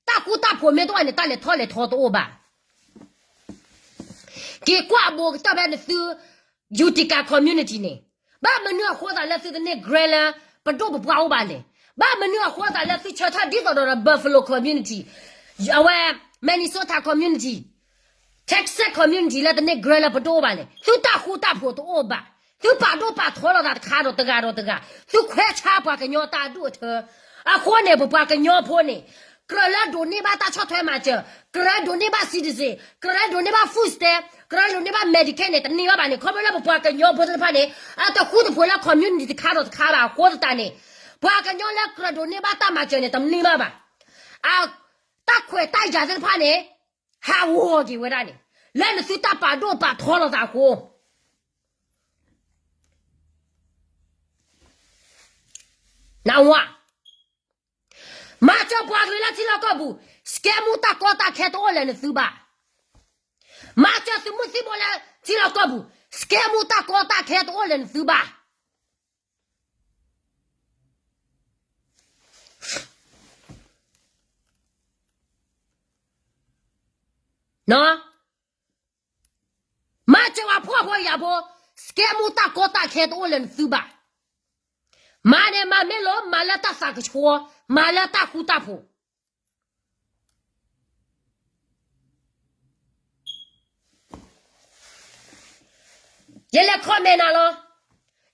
တၢ်ဃူတၢ်ဖိးမ့ၢ်တအိၣ်န့ၣ် တၢ်လဲၤထီၣ်လဲၤထီတအိၣ်ဘၣ်. က့ၤကွၢ်ဘိကတၢၢ်ဖဲနသု Utica community န့ၣ်, ဘၣ်မနုၤအဃိသတးလၢသုတန့ၢ် grant လၢပဒိၣ်ပပှၢ်အိၣ်ဘၣ်လဲၣ်. ဘၣ်မနုၤအဃိသတးလၢသုဆၢထၢၣ်ဒ်သိးဒီး Buffalo community, အဝဲ Minnesota community, Texas community လၢတန့ၢ် grant လၢပဒိၣ်အိၣ်ဘၣ်လဲၣ်. သုတၢ်ဃူတၢ်ဖိးတအိၣ်ဘၣ်. သုပာ်ဒိၣ်ပာ်ထီလီၤသးတခါဒီးတဂၤဒီးတဂၤ, သုခွဲးဆါပှၤကညီတၢ်အဒိၣ်အထၢ, အဃိန့ၣ် ပပှၤကညီဖိန့ၣ်, ကြၢးလၢဒိးန့ၢ်ဘၣ်တၢ်ဆီၣ်ထွဲမၤစၢၤ, ကြၢးဒိးန့ၢ်ဘၣ် citizen, ကြၢးဒိးန့ၢ်ဘၣ် food stamp, ကြၢးဒိးန့ၢ်ဘၣ် Medicaid န့ၣ် တန့ၢ်ဘၣ်ဘၣ်န့ၣ် ခီဖျိလၢပပှၤကညီဖိသ့ၣ်တဖၣ်န့ၣ် အတဃူတဖိးလၢ community တခါဒီးတခါဘၣ်အဃိသတးန့ၣ်, ပှၤကညီလၢကြၢးဒိးန့ၢ်ဘၣ်တၢ်မၤစၢၤန့ၣ် တန့ၢ်ဘၣ်ဘၣ်. အ, တၢ်ခွဲးတၢ်ယာ်သ့ၣ်တဖၣ်န့ၣ် ဟးဂီၤက့ၤဝဲဒၣ်န့ၣ်, လၢနသုတၢ်ပာ်ဒိၣ်ပာ်ထီလီၤသးအဃိ နဝ, မၤစၢၤပှၤကလုာ်လၢထံလီၢ်ကီၢ်ပူၤ, စကဲမူတၢ်ကီတၢ်ခဲတအိၣ်လၢနသုဘၣ်. မၤစၢၤသုးမုၢ်သံၣ်ဘိလၢထံလီၢ်ကီၢ်ပူၤ, စကဲမူတၢ်ကီတၢ်ခဲတအိၣ်လၢနသုဘၣ်. မၤစၢၤပှၤဖှီၣ်ဖိယာ်ဖိ, စကဲမူတၢ်ကီတၢ်ခဲတအိၣ်လၢနသုဘၣ်. မၤန့ၣ်မၤမ့ၢ်လိာ်, မၤလၢတၢ်သးကဆှီ, မၤလၢတၢ်ဃူတၢ်ဖိး. ယလဲၤ comment နၤလီၤ.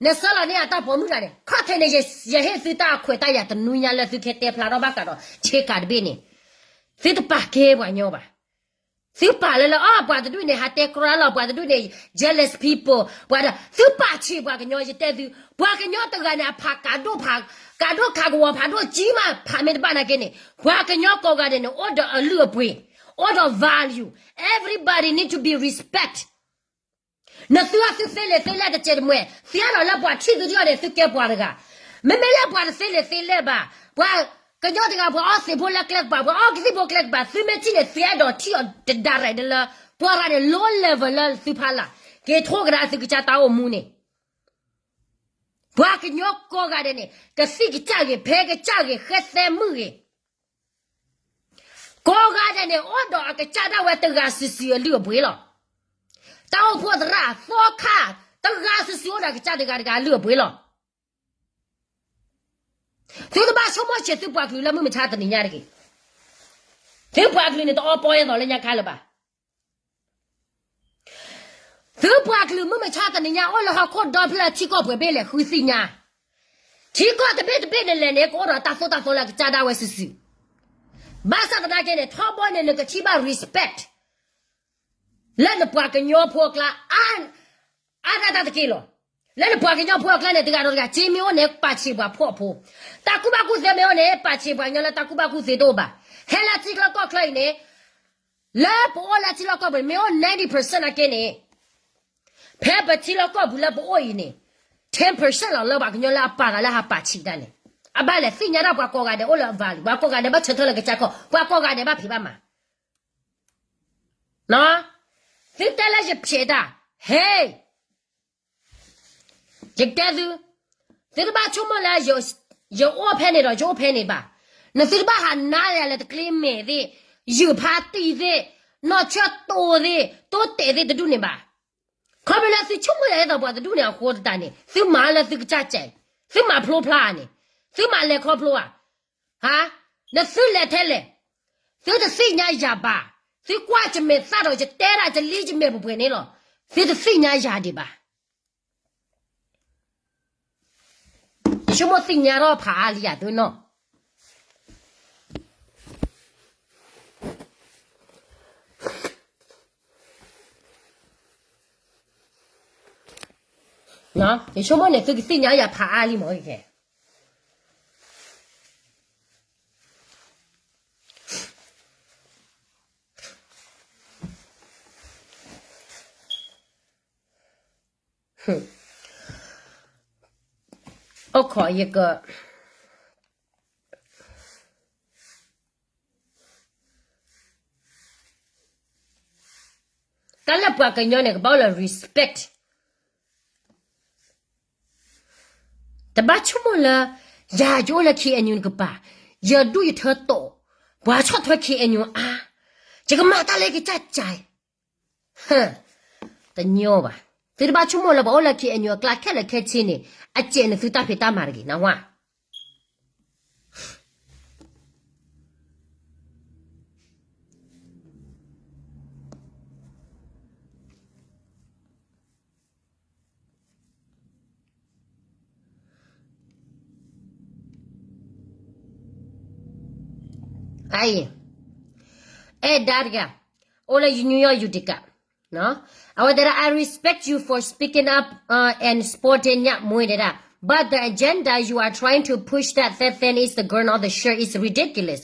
နဆှၢလီၤန့ၢ်အတၢ်ပိာ်မုၣ်တဂၤန့ၣ်, ခီၣ်ထံးန့ၣ် ယဟ့ၣ်သုတၢ်ခွဲးတၢ်ယာ်တနွံညါလၢသုကတဲဖျါထီၣ်ဘၣ်ဃးဒီး ဆ့ကၤတဘ့ၣ်န့ၣ်, သုတပာ်ကဲပှၤကညီဘၣ်. သုပာ်လၢလၢအီၤ ပှၤတဒူၣ်န့ၣ် ဟးတဲကြၢးလီၤ, ပှၤတဒူၣ်န့ၣ် jealous people, ပှၤဒီး သုပာ်ဆံးပှၤကညီ ယတဲသု, ပှၤကညီတဂၤန့ၣ် အဖးကးဒိၣ်ဖး, ကးဒိၣ်ခးကဝီၤဖးဒိၣ်ကံမး ဖးမ့ၢ်တဘၣ်နာ်က့န့ၣ် ပှၤကညီကိးဂၤဒဲးန့ၣ် အိၣ်ဒီးအလုၢ်အပှ့ၤ, အိၣ်ဒီး value, everybody need to be respect. နသုအသုသ့လံာ်သ့လဲၢ်တစဲးတမှဲၤ, သ့ၣ်နီၣ်လၢပှၤထံၣ်သုဒ်အီၤန့ၣ် သုကဲပှၤတဂၤ, မ့မ့ၢ်လၢပှၤတသ့လံာ်သ့လဲၢ်ဘၣ်, ပှၤကညီတဂၤ ပှၤအီသံးဖိလၢကျဲကပၤ, ပှၤအီကသံၣ်ဖိကျဲကပၤ, သုမ့ၢ်ထံၣ်န့ၣ် သုအဲၣ်ဒိးထံၣ်အီၤတဒါရဲးဒၣ်လၢ ပှၤတဂၤန့ၣ် low level လၢသုဖီလာ်, က့ၤထိကဒါသုကစၢ်တၢ်အိၣ်မူန့ၣ်, ပှၤကညီကိးဂၤဒဲးန့ၣ် ကသံၣ်ကစၢ်ဂ့ၤ, ဖဲကစၢ်ဂ့ၤ, ဃဲသဲမုၣ်ဂ့ၤ ကိးဂၤဒဲးန့ၣ် အိၣ်ဒီးအကစၢ်ဒၣ်ဝဲတဂၤစုာ်စုာ်အလုၢ်အပှ့ၤလီၤ. တၢ်အိၣ်ဖှိၣ်သရၣ်သီခါ, တဂၤစုာ်စုာ်အိၣ်ဒီးအကစၢ်တဂၤတဂၤအလုၢ်အပှ့ၤလီၤ. သုတဘၣ်ဆိကမိၣ်ဆံးသုပှၤကလုာ်လၢမုၢ်မဆါတနံၤညါတဂ့ၤ. သုပှၤကလုာ်န့ၣ်တအီပီအသီလၢညါခါလၢၤဘၣ်. သုပှၤကလုာ်မုၢ်မဆါတနံၤညါအိၣ်လၢဟီၣ်ခိၣ်ဒီဖျၢၣ်ထံကီၢ်ပှဲၤဘ့ၣ်လဲၣ် ဃုသ့ၣ်ညါ, ထံကီၢ်တဘ့ၣ်တဘ့ၣ်န့ၣ်လဲၣ်န့ၣ် ကအိၣ်ဒီးတၢ်သိၣ်တၢ်သီလၢအကစၢ်ဒၣ်ဝဲစုာ်စုာ်, ဘၣ်ဆၣ်သနာ်က့န့ၣ် ထီဘိန့ၣ် နကထံၣ်ဘၣ် respect လၢနပှၤကညီဖိအကျါ အါဒၣ်တၢ်တက့ၢ်လီၤ. လၢနပှၤကညီဖိအကျါန့ၣ် တဂၤဒီးတဂၤ စ့မ့ၢ်အိၣ်န့ၣ် ပာ်ဆံးပှၤဖှီၣ်ဖိ, တၢ်ကူၣ်ဘၣ်ကူၣ်သ့မ့ၢ်အိၣ်န့ၣ် ပာ်ဆံးပှၤကညီလၢတၢ်ကူၣ်ဘၣ်ကူၣ်သ့တအိၣ်ဘၣ်. ဟဲလၢထံချၢကီၢ်ချၢအံၤန့ၣ်, လၢပအိၣ်လၢထံလီၢ်ကီၢ်ပူၤန့ၣ် မ့ၢ်အိၣ် ninety percent နာ်က့န့ၣ်, ဖဲပထံလီၢ်ကီၢ်ပူၤလၢပအိၣ်အံၤန့ၣ်, ten percent လီၤလၢပှၤကညီလၢအပာ်သးလၢဟးပာ်ဆံးတၢ်န့ၣ်, အဘၣ်လဲၣ်သ့ၣ်ညါတၢ်ပှၤကိးဂၤဒဲးအိၣ်လၢအ value, ပှၤကိးဂၤဒဲးဘၣ်ဆၢထၢၣ်လၢကစၢ်ကီၢ်, ပှၤကိးဂၤဒဲးဘၣ်ဖံးဘၣ်မၤ သုတဲလၢယဖျဲးတၢ်, ဟဲ, ယတဲသု, သုတဘၣ်ဆိကမိၣ်လၢ ယအိၣ်ဖဲန့ၣ်ဒီး ယအိၣ်ဖဲန့ၣ်ဘၣ်. နသုတဘၣ်ဟးနါယၤလၢတကျ့မဲာ်သ့ၣ်, ယုၢ်ဖးတံၢ်သ့ၣ်, နီၢ်ဆၢတိၤသ့ၣ်, တိတဲာ်သ့ၣ်တဒူၣ်န့ၣ်ဘၣ်. ခီဖျိလၢသုဆိကမိၣ်ယၤဒ်သိးပှၤတဒူၣ်န့ၣ်အဃိသတးန့ၣ် သုမၤလၢသုကစၢ်ကဲ, သုမၤဖျိဖျါန့ၣ်, သုမၤလဲၤခီဖျိဧါ ဟါ, နသုလဲၤထဲလဲၣ်, သုတသ့ၣ်ညါယၤဘၣ်, သုကွၢ်ယမဲာ်သၣ်ဒီးယတဲဒၣ်ယလံယမဲာ်ပှဲၤပှဲၤန့ၣ်လီၤ, သုတသ့ၣ်ညါယၤဒံးဘၣ်. ယဆိကမိၣ်သ့ၣ်ညါထီၣ်ဖးအါလံယၤသုနီၤ, ယဆိကမိၣ်န့ၣ် သုကသ့ၣ်ညါယၤဖးအါလံမ့ၢ်ကဲ အိၣ်ခိးယက တၢ်လၢပှၤကညီန့ၣ် ကဘၣ်အိၣ်လၢ respect, တဘၣ်ဆိကမိၣ်လၢ ယၤယအိၣ်လၢ ခ့ၣ်အဲၣ်ယူၣ် နကပၤ, ယဒူၣ်ယထၢတိာ်, ပှၤဆီၣ်ထွဲ ခ့ၣ်အဲၣ်ယူၣ် အါ, ယကမၤတၢ်လၢယကစၢ်ကဲ, တညီဘၣ်. သုတဘၣ်ဆိကမိၣ်လၢပှၤအိၣ်လၢ ခ့ၣ်အဲၣ်ယူၣ် အကျါခဲလၢာ်ခဲဆ့န့ၣ် အစဲးနသုတၢ်ဖံးတၢ်မၤတဂ့ၤ နဝဲ အံၤ, အဲၣ်ဒါတဂၤ, အိၣ်လၢ New York Utica, အဝဲတဲဒၣ် I respect you for speaking up, uh, and supporting ညၣ်မွေး တဲဒၣ်, but the agenda you are trying to push that that thing is the girl on the shirt is ridiculous.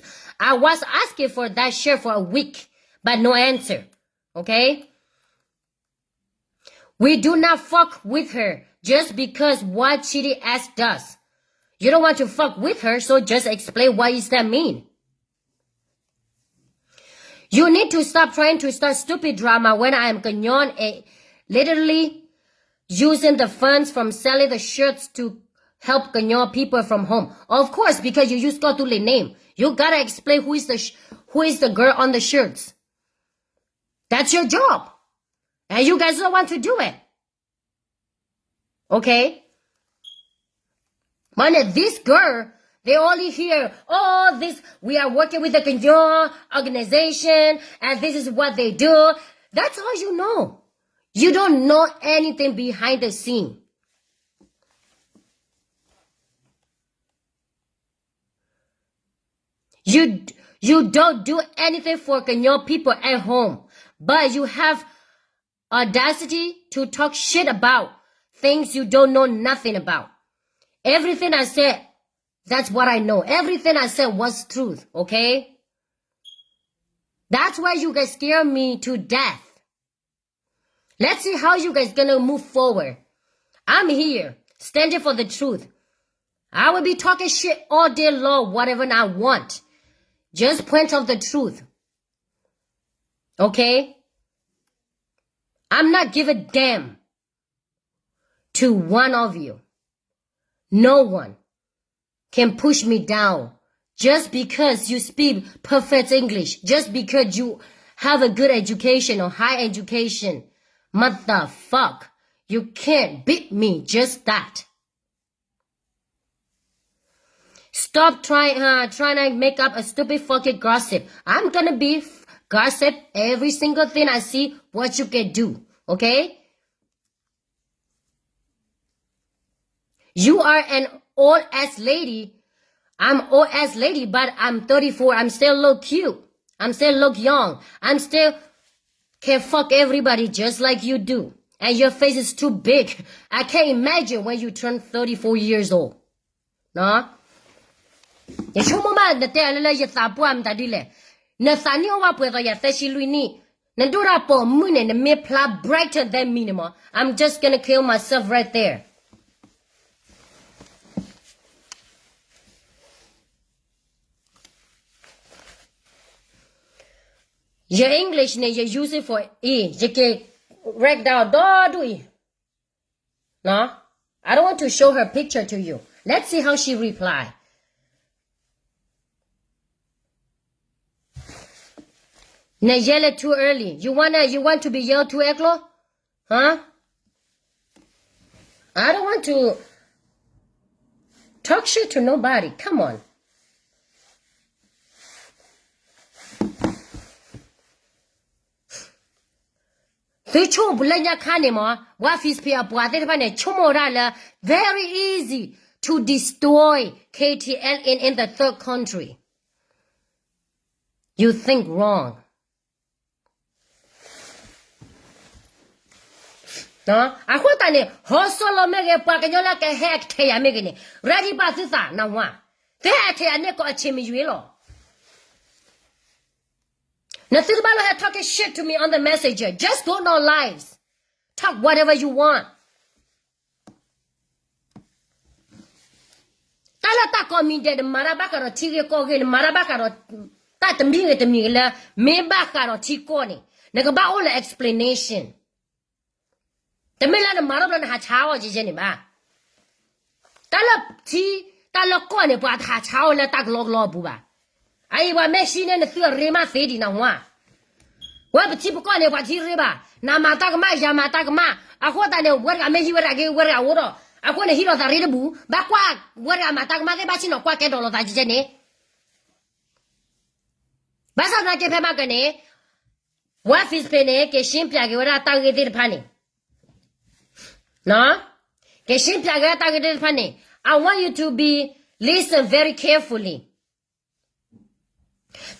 I was asking for that shirt for a week, but no answer. Okay? We do not fuck with her just because what she did ask does. You don't want to fuck with her, so just explain what is that mean. You need to stop trying to start stupid drama when I am Kignon and literally using the funds from selling the shirts to help Kignon people from home. Of course, because you use Kotule name. You gotta explain who is the sh- who is the girl on the shirts. That's your job. And you guys don't want to do it. Okay? But this girl, they only hear, oh, this, we are working with the Kignon organization, and this is what they do. That's all you know. You don't know anything behind the scene. You, you don't do anything for Kignon people at home, but you have audacity to talk shit about things you don't know nothing about. Everything I said, that's what I know. Everything I said was truth, okay? That's why you guys scare me to death. Let's see how you guys gonna move forward. I'm here, standing for the truth. I will be talking shit all day long, whatever I want. Just point out the truth. Okay? I'm not give a damn to one of you. No one can push me down just because you speak perfect English, just because you have a good education or high education. Motherfuck, you can't beat me just that. Stop trying, uh, trying to make up a stupid fucking gossip. I'm gonna be f- gossip every single thing I see what you can do, okay? You are an old ass lady. I'm old ass lady, but I'm thirty-four. I'm still look cute. I'm still look young. I'm still can fuck everybody just like you do. And your face is too big. I can't imagine when you turn thirty-four years old. ယဆိကမိၣ်မး နတဲလၢလၢယသးပှၢ်မတၤဒ်လဲၣ်. နသးနံၣ်အိၣ်ဘၣ်ပှဲၤသိးယၤသၢဆံလွံၢ်နံၣ်, နဒိၣ်တၢ်ပိာ်မုၣ်န့ၣ် နမ့ၢ်ဖျါ brighter than me န့ၣ်မး, I'm just gonna kill myself right there. Your English န့ၣ် you use it for အံၤ, ယက့ၤ write down ဒီဒူၣ်အံၤ. No, I don't want to show her picture to you. Let's see how she reply. န yell it too early. You wanna, you want to be yelled too အဲၣ်ကျိ? Huh? I don't want to talk shit to nobody. Come on. သုဆိကမိၣ်လၢညါခါန့ၣ်မး, ဝါ Facebook အပှၤသ့ၣ်တဖၣ်န့ၣ် ဆိကမိၣ်ဒၣ်လၢ very easy to destroy K T L N in the third country. You think wrong. အဃိသတးန့ၣ် ဟီစီလီၤမ့ၢ်ဂ့ၤ ပှၤကညီလၢကဟဲအကထဲယၤမ့ၢ်ဂ့ၤန့ၣ် ready ဘၣ်သုသးနဝါ, သုဟဲအထဲယၤန့ၣ်ကီးအဆ့မယွ့လီၤ. နသုတဘၣ်လၢဟဲ talking shit to me on the messenger. Just go on lives. Talk whatever you want. တၢ်လၢတၢ်ကိးမံၤဒဲး နမၤတၢ်ဘၣ်ဃးဒီးထံဂ့ၢ်ကီၢ်ဂ့ၢ်, နမၤတၢ်ဘၣ်ဃးဒီး တၢ်တမံၤဂ့ၤတမံၤဂ့ၤလၢ မ့ၢ်ဘၣ်ဃးဒီးထံကီၢ်န့ၣ် နကဘၣ်အိၣ်လၢ explanation. တမ့ၢ်လၢနမၤထီၣ်ဘျီနဟးဆါအီၤကဲကဲန့ၣ်ဘၣ်. တၢ်လၢထံ တၢ်လၢကီၢ်န့ၣ် ပှၤတဟးဆါအီၤလၢတၢ်ကလီကလီအပူၤဘၣ်. အအံၤပှၤမ့ၢ်ဟံးန့ၢ်နသုအရ့မးသ့ဒံးနဝါ. ဝဲပထံပကီၢ်န့ၣ် ပှၤထံရ့ဘၣ်, နမၤတၢ်ကမၣ် ယၤမၤတၢ်ကမၣ်, အဃိသတးန့ၣ် ဝဲတဂၤမ့ၢ်ဟံးဝဲဒၣ်က့ၤ ဝဲတဂၤအိၣ်ဒီး, အဃိန့ၣ်ဟံးလီၤသးရ့တဘူၣ်, ဘၣ်ကွၢ်ဝဲတဂၤမၤတၢ်ကမၣ်သ့ၣ် ဘၣ်ဆ့ၣ်နီၤကွၢ်ကဲဒီးလီၤသးကဲကဲန့ၣ်. ဘၣ်ဆၣ်သနာ်က့ဖဲမးကန့ၣ် ဝဲ Facebook န့ၣ် က့ၤရှင်းပြက့ၤဝဲဒၣ်တၢ်ဂ့ၢ်သ့ၣ်တဖၣ်န့ၣ်, က့ၤရှင်းပြက့ၤဝဲဒၣ်တၢ်ဂ့ၢ်သ့ၣ်တဖၣ်န့ၣ်, I want you to be listen very carefully.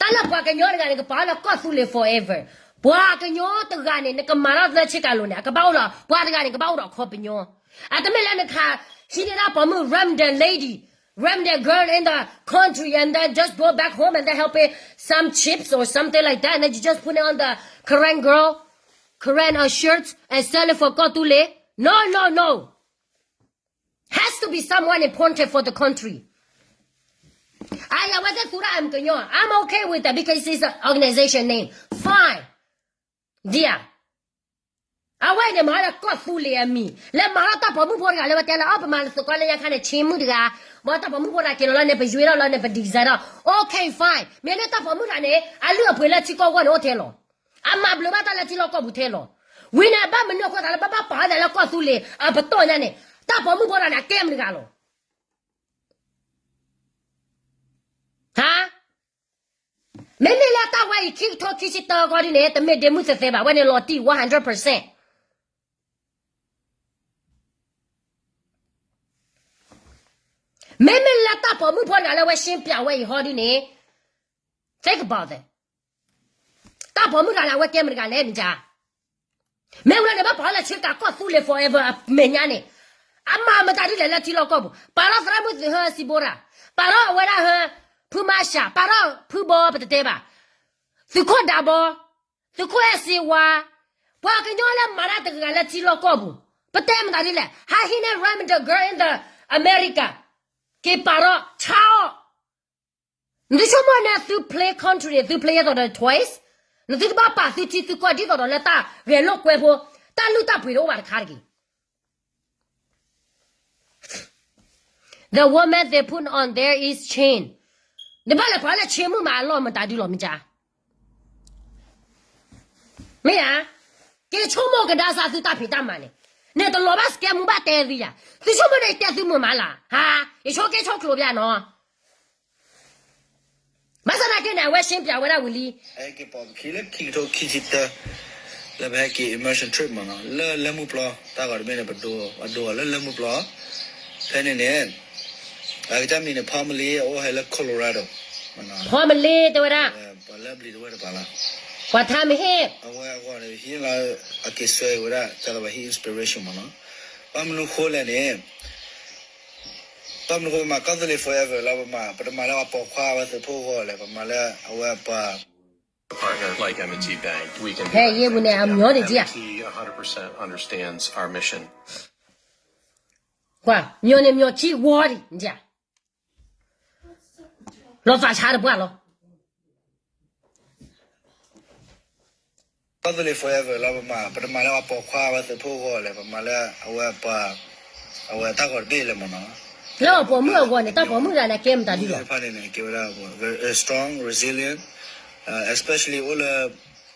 တၢ်လၢပှၤကညီတဂၤန့ၣ် ကပာ်လၢကီၢ်သူလ့ၤ forever. ပှၤကညီတဂၤန့ၣ် နကမၤထီၣ်လၢဆ့ကၤလိၤန့ၣ် အကဘၣ်အိၣ်ဒီး ပှၤတဂၤန့ၣ် ကဘၣ်အိၣ်ဒီးခီပညီ. အတမ့ၢ်လၢနခးဟံးန့ၢ်တၢ်ပိာ်မုၣ် random lady, random girl in the country and then just go back home and then help it some chips or something like that and then you just put it on the Karen girl, Karen uh, shirt and sell it for ကီၢ်သူလ့ၤ. No, no, no. Has to be someone important for the country. အဝဲသ့ၣ်သူတၢ် I'm ကညီ, I'm okay with that because it's an organization name. Fine. ဒ်ဧါ. အဝဲန့ၣ်မၤဒီးကီၢ်သူလ့ၤအမံၤ လၢမၤထီၣ်တၢ်ပိာ်မုၣ်ဖိတဂၤလၢဝဲတဲလၢ အီ ပမၤလၢသုးကီးလၢညါခါန့ၣ် ဆ့မုၣ်တဂၤ, ဘၣ်တၢ်ပိာ်မုၣ်ဖိတဂၤက့ၤလီၤလၢန့ၣ် ပယွဲထီၣ်လီၤန့ၣ် ပ design ထီၣ်. Okay, fine. မ့ၢ်လၢတၢ်ပိာ်မုၣ်တဂၤန့ၣ် အလုၢ်အပှ့ၤလၢထံကီၢ်ဂီၢ်န့ၣ်အိၣ်ထဲလီၤ. အမၤဘျုးဘၣ်တၢ်လၢထံလီၢ်ကီၢ်ပူၤထဲလီၤ. ဝံၤန့ၣ် ဘၣ်မနုၤအဃိသးလၢဘၣ်ဘၣ်ပာ်ဝဲဒၣ်လၢကီၢ်သူလ့ၤအပတီၢ်ညါန့ၣ် တၢ်ပိာ်မုၣ်ဖိတဂၤန့ၣ် အကဲမတဂၤလီၤ. ဟါ မ့မ့ၢ်လၢတၢ်ဝဲအံၤ ခံကထိခံဆံတၢကီဒ်န့ၣ် တမ့ၢ်ဒ့မုၢ်သဲးသဲဘၣ်, ဝဲန့ၣ်လီၤတံၢ် one hundred percent. မ့မ့ၢ်လၢတၢ်ပိာ်မုၣ်ဖိတဂၤလၢဝဲရှင်းပြဝဲအံၤဟီဒ်န့ၣ် think about it. တၢ်ပိာ်မုၣ်တဂၤန့ၣ် အဝဲကဲမတဂၤလဲၣ်မ့ၢ်ကါ. မ့ၢ်ဝဲလၢန့ၣ် ဘၣ်ပာ်လၢဆ့ကၤကီၢ်သူလ့ၤ forever အမဲာ်ညါန့ၣ် အမၤမတၤဒ်လဲၣ်လၢထံလီၢ်ကီၢ်ပူၤ, ပာ်ထီၣ်သရၣ်မုၣ်သုးဟၢစံဘိရၤ, ပာ်ထီၣ်အဝဲဒၣ်ဟၢ ဖုမၤရှး, ပာ်ထီၣ်ဖုဘီ ပတတဲဘၣ်, သုးခိၣ်ဒးဘီ, သုးခိၣ်အဲၣ်စ့ဝါ, ပှၤကညီလၢမၤတၢ်တဂၤလၢထံလီၢ်ကီၢ်ပူၤ, ပတဲမတၤဒ်လဲၣ်, ဟးဟံးန့ၢ် random girl in the America, က့ၤပာ်ထီၣ်ဆါအီၣ် နသုဆိကမိၣ်န့ၣ် သု play country န့ၣ် သု play ဒ်သိးဒီး toys, နသုတဘၣ်ပာ်သုထံသုကီၢ် ဒ်သိးဒီးလၢတၢ်ဂဲၤလိာ်ကွဲဖိ, တၢ်လုၢ်တၢ်ပှ့ၤတအိၣ်ဘၣ်တခါတဂ့ၤ. The woman they put on there is chain. နဘၣ်လဲၤပှၤလၢဆ့မုၣ်မးအလီၢ်မတၤဒုလီၤမ့ၢ်ကါ. မ့ၢ်ဧါ, က့ၤဆိကမိၣ်ကဒါစၢ်သုတၢ်ဖံးတၢ်မၤန့ၣ်, န့ၣ်တလီၤဘၣ်စကဲမူဘၣ်တဲသုယၤ, သုဆိကမိၣ်န့ၣ်တဲသုမုာ်မးလၢ်, ဟါ, ယဆိက့ဆိချိးဘၣ်နီၤ. ဘၣ်ဆၣ်သနာ်က့န့ၣ် အဝဲရှင်းပြဝဲဒၣ်ဝံၤလံ. ဟဲက့ၤပိာ်ပခံလၢခံကထိခံဆံတၢ လၢပဟဲက့ၤ immersion trip မ့ၢ်နီၤ, လၢလၢမုၢ်ပျီ, တၢ်ဂီၤတဘ့ၣ်န့ၣ် ပဒိအဒိအီၤလၢလၢမုၢ်ပျီ, ဖဲန့ၣ်န့ၣ် အကစၢ်မံၤန့ၣ် Parmalee အအိၣ်ဟဲလၢ Colorado, Parmalee တဲဝဲဒၣ်, ပှၤလၢအဘျံးတဝဲၢ်တပၤလီၤ, ပှၤထါမ့ၢ်ဟ့ၣ်, အဝဲအဂီၢ်န့ၣ် ဟံးလီၤ, အက့ၤစွဲဝဲဒၣ် ကၢ်လီၤဘၣ်ဟံး inspiration မ့ၢ်နီၤ, ဘၣ်မနုၤဃိလဲၣ်န့ၣ် ဘၣ်မနုၤဃိပမၤကီၢ်သူလ့ၤ forever လီၤ, ပမၤ, ပတမၤလၢပှၤပိာ်ခွါဝဲသုးဖိအဂီၢ်လဲၣ်, ပမၤလၢအဝဲပှၤ ဟဲယ့ၢ်ပူၤန့ၣ် အမျီဒံးက့ဧါ, ကွၢ်, မျီန့ၣ်မျီခံဝီဒံး, လီၤသးဆါတပှၢ်လီၤ. ကီၢ်သူလ့ၤ forever လီၤ, ပမၤ, ပတမၤလၢပှၤပိာ်ခွါဝဲသုးဖိအဂီၢ်လဲၣ်, ပမၤလၢအဝဲပှၤ, အဝဲတၢ်ဂီၤတဘ့ၣ်လၢမ့ၢ်နီၤ, လၢပှၤပိာ်မုၣ်အဂီၢ်န့ၣ် တၢ်ပိာ်မုၣ်တဂၤန့ၣ် ကဲမတၤဒုလီၤ, တဖၣ်န့ၣ်န့ၣ် ကဲဝဲဒၣ် strong, resilient, especially အိၣ်လၢ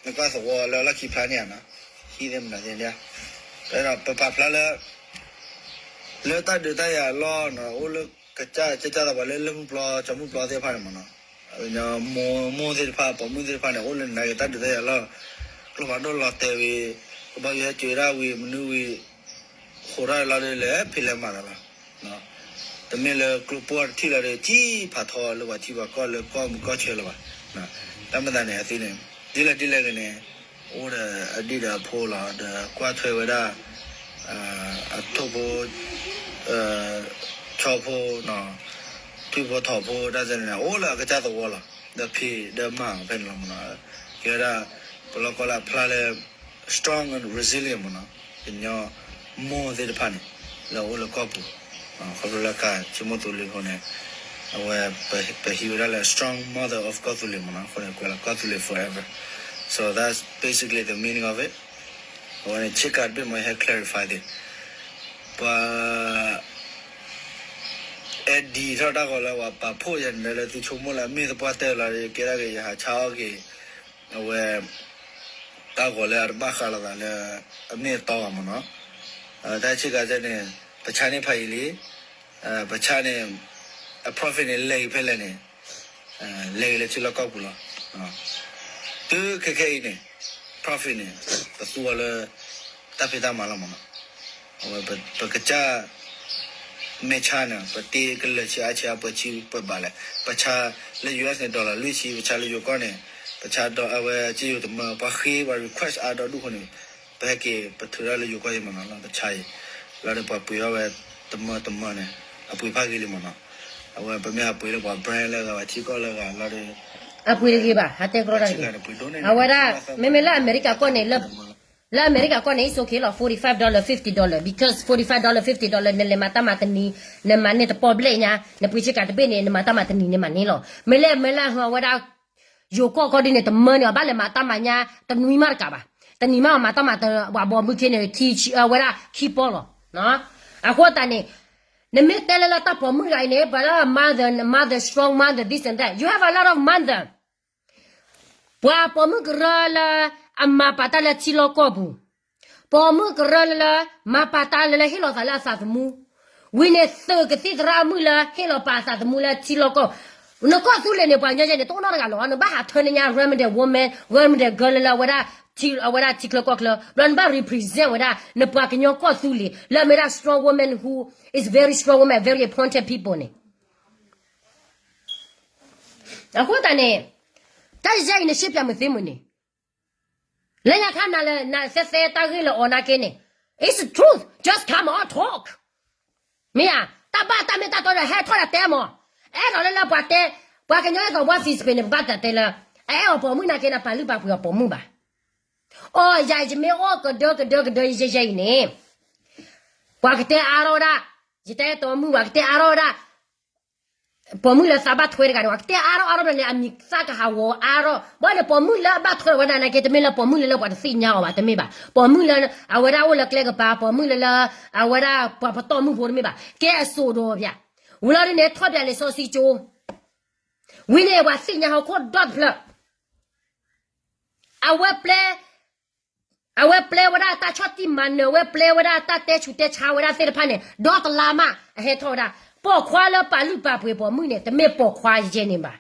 နကွၢ်သဝီလၢလီၢ်ခံဖျါန့ၣ်ဧါနီၤ, ဟံးသ့ၣ်မနုၤသ့ၣ်, ပပာ်ဖျါလၢ လၢတၢ်ဒုးတၢ်ယၤအလီၢ်နီၤ, အိၣ်လၢကစၢ်ကစၢ်သးပှၢ်လၢလၢမုၢ်ပျီ ကၠီမုၢ်ပျီသ့ၣ်တဖၣ်န့ၣ်မ့ၢ်နီၤ, မိၢ်မိၢ်သ့ၣ်တဖၣ် ပိာ်မုၣ်သ့ၣ်တဖၣ်န့ၣ် အိၣ်လၢနၤက့ၤတၢ်ဒုးတၢ်ယၤအလီၢ်, ကျိဖးဒိၣ်လီၤတဲာ်ဝံၤ, ကဘီယူၤဟဲစၢၤဒၣ်ဝံၤ မနုၤဝံၤ, ဃိးထီၣ်လီၤဒီးလဲၤဖံးလဲၤမၤသးလီၤ, တမ့ၢ်လၢကျိပိၢ်တထံၣ်လီၤဒီး ကံၣ်ဖးထီလၢပှၤထံပှၤကီၢ်လၢကီၢ်မုၢ်ကီၢ်ဆၢလၢၤဘၣ်, တၢ်မၤသးန့ၣ် အသုန့ၣ်, ဒ်လဲၣ်ဒ်လဲၣ်ဂ့ၤန့ၣ်, အိၣ်ဒီးအဒံၣ်ဒီးအဖိလီၤ, ဒီးကွၢ်ထွဲဝဲဒၣ် အထိၣ်ဖိ, ဆီဖိ, ထွံၣ်ဖိထိးဖိတၢ်စဲန့ၣ် အိၣ်လၢအကစၢ်သဝီလီၤ, ဒီးဖံးဒီးမၤဖဲန့ၣ်လီၤမ့ၢ်နီၤ, ကဲဝဲဒၣ် ပလီၢ်ကီၢ်လၢအဖျါလၢ strong and resilient မ့ၢ်နီၤ, ကညီမိၢ်သ့ၣ်တဖၣ်န့ၣ် လၢအအိၣ်လၢကီၢ်ပူၤ, ခီဖျိလၢကၤဆိကမိၣ်သူလ့ၤဖိန့ၣ်, အဝဲ, ပဟံးဝဲဒၣ်လၢ strong mother of ကီၢ်သူလ့ၤမ့ၢ်နီၤ, အဃိန့ၣ် ကွဲးလီၤကီၢ်သူလ့ၤ forever, so that's basically the meaning of it, အဝဲန့ၣ် ဆ့ကၤတဘ့ၣ်မ့ၢ်ဟဲ clarify သ့ၣ်, ပှၤ edit ထီၣ်တၢ်ဂီၤလၢပှၤပာ်ဖှိၣ်ယၤန့ၣ် လၢသုဆိကမိၣ်လၢအမ့ၢ်သပှၢ်တၢၢ်လီၤ, ကဲဒၣ်က့ၤယဟးဆါအီၣ်က့ၤ, အဝဲ, တၢ်ဂီၤလၢအတဘၣ်ဃးလိာ်သးလၢ, အမ့ၢ်အတီဘၣ်မ့ၢ်နီၤ, တၢ်ဆ့ကၤစဲန့ၣ်, ပဆါန့ၢ်ဖးယံာ်လံ, ပဆါန့ၣ်, အ profit န့ၣ် လဲၤက့ၤဖဲလဲၣ်န့ၣ်, လဲၤက့ၤလၢထံလီၢ်ကီၢ်ပူၤလီၤ, တုၤခဲခဲအံၤန့ၣ်, profit န့ၣ်, ပသူအီၤလၢ, တၢ်ဖံးတၢ်မၤလီၤမ့ၢ်နီၤ, အဝဲပကစၢ်, မဲာ်ဆါန့ၣ် ပတ့ကလၢာ်ဆံးအါဆံးအါပှဲၤဆံပှဲၤဘၣ်လဲၣ်, ပဆါ, လၢ U S န့ၣ် dollar လွံၢ်ဆံ, ပဆါလၢယိၤကီၢ်န့ၣ်, ပဆါဒီးအဝဲက့ယိၤတမၢ, ပှၤဃ့ပှၤ request အါဒီဒူၣ်အဃိန့ၣ်, ပဟဲက့ၤပထုးထီၣ်လၢယိၤကီၢ်ယဲမ့ၢ်နီၤ, ပဆါအံၤ, လီၤဒီးပှၤပှ့ၤအီၣ်ဝဲတမၢတမၢန့ၣ်, အပှ့ၤဖးဂ့ၤလံမ့ၢ်နီၤ, အဝဲပမ့ၢ်အပှ့ၤလၢပှၤ brand လၢအဂၤ ပှၤထံကီၢ်လၢအဂၤလီၤဒီး, အပှ့ၤတဂ့ၤဘၣ်, ဟးတဲကရီတၢ်တဂ့ၤ, အဝဲဒၣ်, မ့မ့ၢ်လၢအမဲရကၤကီၢ်န့ၣ်, လၢအမဲရကၤကီၢ်န့ၣ် it's okay လီၤ, forty five dollar, fifty dollar, because forty five dollar, fifty dollar နလဲၤမၤတၢ်မၤတနံၤ, နမၤန့ၢ်တပီၣ်ဘျဲၣ်ညါ, နပှ့ၤဆ့ကၤတဘ့ၣ်န့ၣ် နမၤတၢ်မၤတနံၤန့ၣ်မၤန့ၢ်လီၤ, မ့ၢ်လၢ မ့ၢ်လၢအဝဲဒၣ် ယိၤကီၢ်ခီဒ်န့ၣ် တမၢန့ၣ် အဘၣ်လဲၤမၤတၢ်မၤညါ တနွံမးတကးဘၣ်, တနံၤမးအမၤတၢ်မၤတဝးဘီမုၢ်ခ့န့ၣ် အဝဲဒၣ်ခံပီၢ်လီၤ, အဃိသတးန့ၣ်, နမ့ၢ်တဲလၢလၢတၢ်ပိာ်မုၣ်တဂၤအံၤန့ၣ် ပှၤလၢ mother, mother, strong mother, this and that, you have a lot of mother, ပှၤပိာ်မုၣ်ကရၢလၢ အမၤပာ်တၢ်လၢထံလီၢ်ကီၢ်ပူၤ, ပိာ်မုၣ်ကရၢလၢ မၤပာ်တၢ်လၢလၢဟ့ၣ်လီၤသးလၢအသးသမူ, ဝံၤန့ၣ်သုးကသံၣ်သရၣ်အမုၣ်လၢဟ့ၣ်လီၤပာ်အသးသမူလၢထံလီၢ်ကီၢ်, နကီၢ်သူလ့ၤန့ၣ် ပှၤကညီယဲန့ၣ် တအိၣ်နီတဂၤလီၤ, နဘၣ်ဟးထၢနညါ ရၢမဒဲး woman, ရၢမဒဲး girl လၢလၢအဝဲဒၣ်, အဝဲဒၣ်ထံချၢကီၢ်ချၢ, ဘျီနဘၣ် represent ဝဲဒၣ် နပှၤကညီကီၢ်သူလ့ၤ လၢအမ့ၢ်ဒၣ် strong woman who is very strong woman, very important people န့ၣ် အဃိသတးန့ၣ်, တၢ်ယဲအံၤနရှဲပၠးမုာ်သ့မုာ်န့ၣ်, လၢညါခါနၤလၢနသဲသဲတၢ်ဂ့ၢ်လၢအီၤနာ်က့န့ၣ်, it's the truth, just come out talk, မ့ၢ်ဧါ, တၢ်ဘၣ်တၢ်မ့ၢ်တၢ်တီဒီးဟဲထီၣ်ဒီးတဲမး, အဲၣ်ဒိးလၢလၢပှၤတဲ, ပှၤကညီအဲၣ်ဒိးဝါ Facebook န့ၣ် ပဘၣ်တၢ်တဲလၢ, အအဲၣ်အီၤပိာ်မုၣ်နာ်က့န့ၣ် ပာ်လုၢ်ပာ်ပှ့ၤအီၤပိာ်မုၣ်ဘၣ်, အီယၤယမ့ၢ်အီၣ်ကဒၢကဒၢကဒၢယဲယဲအံၤန့ၣ်, ပှၤကတဲအါထီၣ်ဝဲဒၣ်, ယတဲတီမုၣ် ပှၤကတဲအါထီၣ်ဝဲဒၣ် ပိာ်မုၣ်လၢသးဘၣ်ထွဲတဂၤန့ၣ် ပှၤကတဲအါထီၣ်အါထီၣ်ဘျီန့ၣ် အမံၤသၣ်ကဟးဂီၤအါထီၣ်, ဘၣ်န့ၣ်ပိာ်မုၣ်လၢအဘၣ်ထွဲဝဲဒၣ်နာ်က့ တမ့ၢ်လၢပိာ်မုၣ်လၢလၢပှၤတသ့ၣ်ညါအီၤဘၣ် တမ့ၢ်ဘၣ်, ပိာ်မုၣ်လၢ အဝဲဒၣ်အိၣ်လၢကျဲကပၤ ပိာ်မုၣ်လၢလၢ အဝဲဒၣ်ပှၤပတီၢ်မုၣ်ဖိတမ့ၢ်ဘၣ်, ကဲအစိာ်ဒီးပျၢ်, ဝံၤလီၤဒ်န့ၣ် ထီၣ်ပျၢ်လံာ်စီဆှံကၠိ, ဝံၤန့ၣ်ပှၤသ့ၣ်ညါဟီၣ်ခိၣ်ဒီတဖျၢၣ် အဝဲပျဲ, အဝဲပျဲဝဲဒၣ်တၢ်ဆီၣ်တံၢ်မၤနၢၤ အဝဲပျဲဝဲဒၣ်တၢ်တဲဆူးတဲဆါဝဲဒၣ်သ့ၣ်တဖၣ်န့ၣ် ဒီတလါမး အဟဲထီၣ်ဝဲဒၣ်, ပိာ်ခွါလၢပာ်လုၢ်ပာ်ပှ့ၤပိာ်မုၣ်န့ၣ် တမ့ၢ်ပိာ်ခွါယဲန့ၣ်ဘၣ်.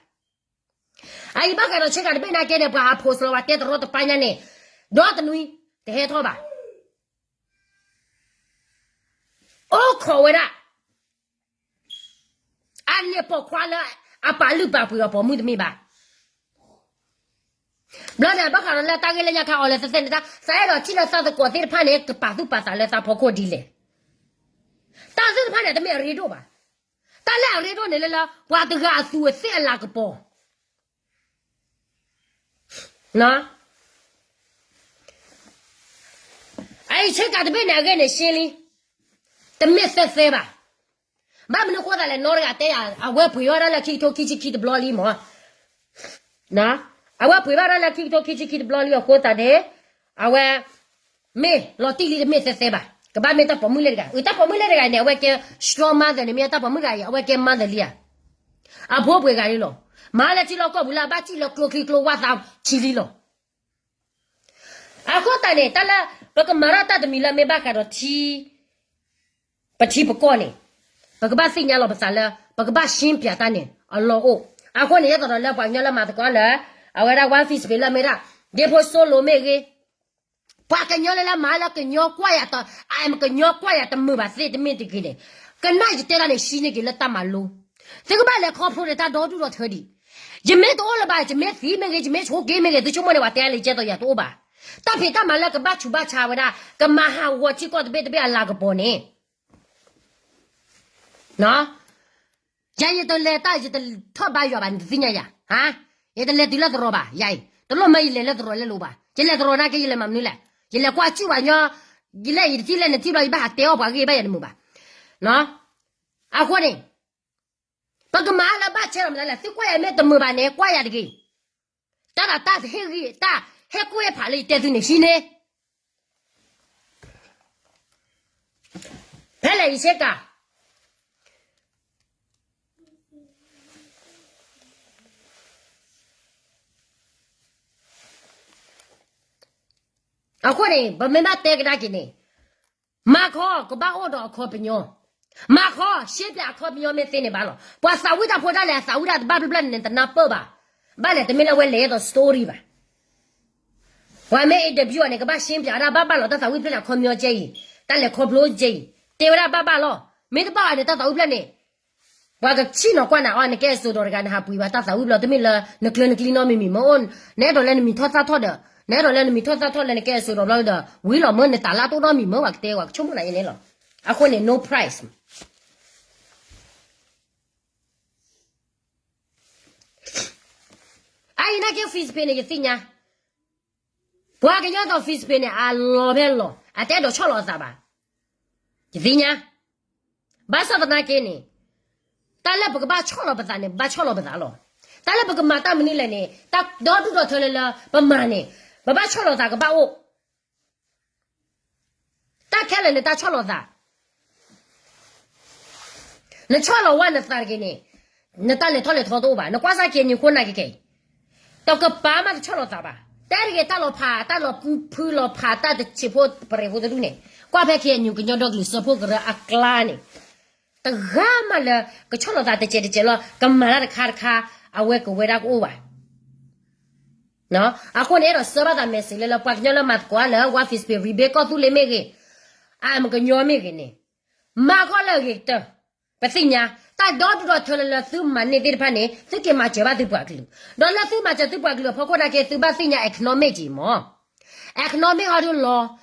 အအံၤဘၣ်ဃးဒီးဆ့ကၤတဘ့ၣ်နာ်က့န့ၣ် ပှၤဟးဖိးစလီၤဝဲတဲတရီတပါညါန့ၣ်, ဒီတနွံ တဟဲထီၣ်ဘၣ်. အိၣ်ခိးဝဲဒၣ် အန့ၣ်ပိာ်ခွါလၢ အပာ်လုၢ်ပာ်ပှ့ၤအီၤပိာ်မုၣ်တမ့ၢ်ဘၣ်. ဘျီန့ၣ် ဘၣ်ဃးဒီးလၢတၢ်ဂ့ၢ်လၢညါခါအီၤလၢသဲသဲန့ၣ် သးအဲၣ်ဒိးထံၣ်လၢသးသကိးသ့ၣ်တဖၣ်န့ၣ် ကပာ်သူၣ်ပာ်သးလၢသးဖီခိၣ်ဒ်လဲၣ်. တၢ်သ့ၣ်တဖၣ်န့ၣ် တမ့ၢ်အရ့ဒိၣ်ဘၣ်. တၢ်လၢအရ့ဒိၣ်န့ၣ်လၢလၢ ပှၤတဂၤအသူးအသ့ၣ်အလၤကပီၤ အအံၤဆ့ကၤတဘ့ၣ်န့ၣ် အဂ့ၢ်န့ၣ်ရှင်းလံ, တမ့ၢ်သဲသဲဘၣ်. ဘၣ်မနုၤဃိသးလဲၣ် နီတဂၤတဲယၤ အဝဲပှ့ၤဝဲဒၣ်လၢခံကထိခံဆံခံတဘျီလံမး, အဝဲပှ့ၤဘၣ်ဒၣ်လၢခံကထိခံဆံခံတဘျီလံအဃိသတးန့ၣ်, အဝဲ မ့ၢ်လီၤတံၢ်လံတမ့ၢ်သဲသဲဘၣ်. ကဘၣ်မ့ၢ်တၢ်ပိာ်မုၣ်လၢတဂၤ, အတၢ်ပိာ်မုၣ်လၢတဂၤန့ၣ် အဝဲကဲ strong mother န့ၣ် မ့ၢ်တၢ်ပိာ်မုၣ်တဂၤအံၤ အဝဲကဲ mother လံဧါ. အဖိပှ့ၤဂၤလံလီၤ. မၤလၢထံလီၢ်ကီၢ်ပူၤလၢအဘၣ်စံၣ်လၢကျိချံကျိဝၣ်သးဆံလံလီၤ. အဃိသတးန့ၣ် တၢ်လၢ ပကမၤထီၣ်တၢ်တမံၤလၢမ့ၢ်ဘၣ်ဃးဒီးထံ ပထံပကီၢ်န့ၣ်, ပကဘၣ်သ့ၣ်ညါလီၤပသးလၢ ပကဘၣ်ရှင်းပြတၢ်န့ၣ် အလီၢ်အိၣ်. အဃိန့ၣ် ယသးဒီးလၢပှၤကညီလၢမၤသကိးလၢ အဝဲဒၣ် One Fist ပ့ၤလၢမ့ၢ်ဒၣ် ဒ့ဖိစိလိၤမ့ၢ်ဂ့ၤ, ပှၤကညီလၢလၢမၤလၢကညီကွၢ်ယၤတ, ကညီကွၢ်ယၤတမုာ်ဘၣ်သ့ၣ်တမ့ၢ်တဂ့ၤန့ၣ်, ကနၣ်ယတဲတၢ်န့ၣ် ရှင်းန့ၢ်က့ၤလၢတၢ်မၤလိ, သုကဘၣ်လဲၤခီဖျိန့ၣ်တၢ်ဒီဒူၣ်ဒီထၢဒံး. ယမ့ၢ်တအိၣ်လၢၤဘၣ်, ယမ့ၢ်သံမ့ၢ်ဂ့ၤ, ယမ့ၢ်ဆိးက့မ့ၢ်ဂ့ၤ, သုဆိကမိၣ်န့ၣ် ပှၤတဲလၢယကဲသိးယၤတအိၣ်ဘၣ်. တၢ်ဖံးတၢ်မၤလၢကဘၣ်ဆူးဘၣ်ဆါဝဲဒၣ်, ကမၤဟးဂီၤထံကီၢ်တဘ့ၣ်တဘ့ၣ်အလၤကပီၤန့ၣ် ယၤယတလဲၤတၢ် ယတထီၣ်ဘါယွၤဘၣ် နတသ့ၣ်ညါယၤ, ယတလဲၤတုၤလၢသရိာ်ဘၣ်, ယၤအံၤ တလိၣ်မၢယလဲၤလၢသရိာ်လဲၤလိၤဘၣ်, ယလဲၤသရိာ်နာ်က့ ယလဲၤမၤမနုၤလဲၣ်, ယလဲၤကွၢ်စုဘၣ်ညီ, ယလဲၤအံၤတထံၣ်လၢနထံၣ်ဘျီ ယဘၣ်ဟးတဲအီၣ်ပှၤဂ့ၢ်ဘၣ်ယၤတမုာ်ဘၣ်. အဃိန့ၣ် ပကမၤလၢဘၣ်ဆဲလီၤမတၤလဲၣ်, သုကွၢ်ယၤမ့ၢ်တမုာ်ဘၣ်န့ၣ် ကွၢ်ယၤတဂ့ၤ. တၢ်ဒီးတၢ်ဟ့ၣ်ဂံၢ် တၢ်ဟ့ၣ်ကူၣ်ဟ့ၣ်ဖးလၢယတဲသုန့ၣ် ဟံးန့ၢ် ဖဲလဲၣ်အံၤဆ့ကၤ အဃိန့ၣ် ပမ့ၢ်ဘၣ်တဲကဒါက့ၤန့ၣ်, မၤခီကဘၣ်အိၣ်ဒီးအခီပညီ, မၤခီရှဲပၠးအခီပညီမ့ၢ်သ့န့ၣ်ဘၣ်လီၤ. ပှၤသးဝံၣ်တၢ်ဖိတၢ်လဲၤ အသးဝံၣ်တၢ်တဘၣ်ဘျၢဘျၢန့ၣ် နတနၢ်ပၢၢ်ဘၣ်. ဘၣ်လဲၣ် တမ့ၢ်လၢအဝဲလဲၤဒီး story ဘၣ်. ပှၤမ့ၢ် interview အီၤန့ၣ် ကဘၣ်ရှဲပၠးဝဲဒၣ်ဘၣ်ဘၣ်လီၤ. တၢ်သးဝံၣ်ဖျၢၣ်န့ၣ် အခီပညီကဲအံၤ, တၢ်လဲၤခီဖျိကဲအံၤ, တဲဝဲဒၣ်ဘၣ်ဘၣ်လီၤ. မ့ၢ်တဘၣ်ဘၣ်န့ၣ် တၢ်သးဝံၣ်ဖျၢၣ်န့ၣ် ပှၤကဆံၣ်နီၤကွၢ်နၤအီၤ နကဲအစိဒီးတဂၤ နဟးပှ့ၤဘၣ်တၢ်သးဝံၣ်ဘျီ တမ့ၢ်လၢနကျၢၤနကျံနီတမံၤမံၤမၢ်အိၣ်, နအဲၣ်ဒိးလၢနမံၤထီၣ်သၣ်ထီၣ်ဒီး နအဲၣ်ဒိးလၢနမံၤထီၣ်သၣ်ထီၣ်လၢနကဲအစိဒီးဘျီဒီး ဝံၤလီၤမၢ် နတၢ်လၢ်တအိၣ်နီတမံၤမၢ် ပှၤကတဲ ပှၤကဆိကမိၣ်နၤယဲန့ၣ်လီၤ. အဃိန့ၣ် no price. အအံၤနာ်က့ Facebook န့ၣ် ယသ့ၣ်ညါ, ပှၤကညီဒီး Facebook န့ၣ် အလီၤဖဲလီၤ အတအဲၣ်ဒိးဆီၣ်လီၤအသးဘၣ်. ယသ့ၣ်ညါ, ဘၣ်ဆၣ်သနာ်က့န့ၣ် တၢ်လၢပကဘၣ်ဆီၣ်လီၤပသးန့ၣ် ပဘၣ်ဆီၣ်လီၤပသးလီၤ. တၢ်လၢပကမၤတၢ်မနုၤလဲၣ်န့ၣ် တၢ်ဒီဒူၣ်ဒီထၢလၢလၢပမၤန့ၣ် ပဘၣ်ဆီၣ်လီၤသးကဘၣ်အိၣ် တၢ်ခဲလၢာ်န့ၣ် တၢ်ဆီၣ်လီၤသး, နဆီၣ်လီၤဝဲနသးတဂ့ၤန့ၣ် နတၢ်လဲၤထီၣ်လဲၤထီတအိၣ်ဘၣ်. နကွၢ်စၢ်က့ၤနံၤဃိနာ်က့ခဲအံၤ တကပၤမးတဆီၣ်လီၤသးဘၣ်. တဲတဂ့ၤ တၢ်လီၤဖး တၢ်လီၤဖုလီၤဖး တၢ်တဆံးဖိပရံးဖိတဒူၣ်န့ၣ် ကွၢ်ဖဲ KNU ကညီဒီကလုာ်စၢဖှိၣ်ကရၢအကျါန့ၣ် တဂၤမးလၢ ကဆီၣ်လီၤသးတစဲးတစဲးလီၤ ကမၤတၢ်တခါတခါ အဝဲကဝဲဒၣ်ကအိၣ်ဘၣ်. အဃိန့ၣ် အဲၣ်ဒိးဆှၢဘၣ်သး message လၢလၢပှၤကညီလၢမၤသကိးလၢ One Facebook rebate ကီၢ်သူလ့ၤမ့ၢ်ဂ့ၤ, အမကညီမ့ၢ်ဂ့ၤန့ၣ် မၤခီလၢအဂ့ၤကတၢၢ်. ပသ့ၣ်ညါ တၢ်ဒီဒူၣ်ဒီထၢလၢလၢသုမၤန့ၢ်သ့ၣ်တဖၣ်န့ၣ် သုက့ၤမၤစၢၤဘၣ်သုပှၤကလုာ်, ဒီးလၢသုမၤစၢၤသုပှၤကလုာ်အဖီခိၣ်နာ်က့ သုဘၣ်သ့ၣ်ညါ economic က့ၤမး economic ဟီဒုလီၤ.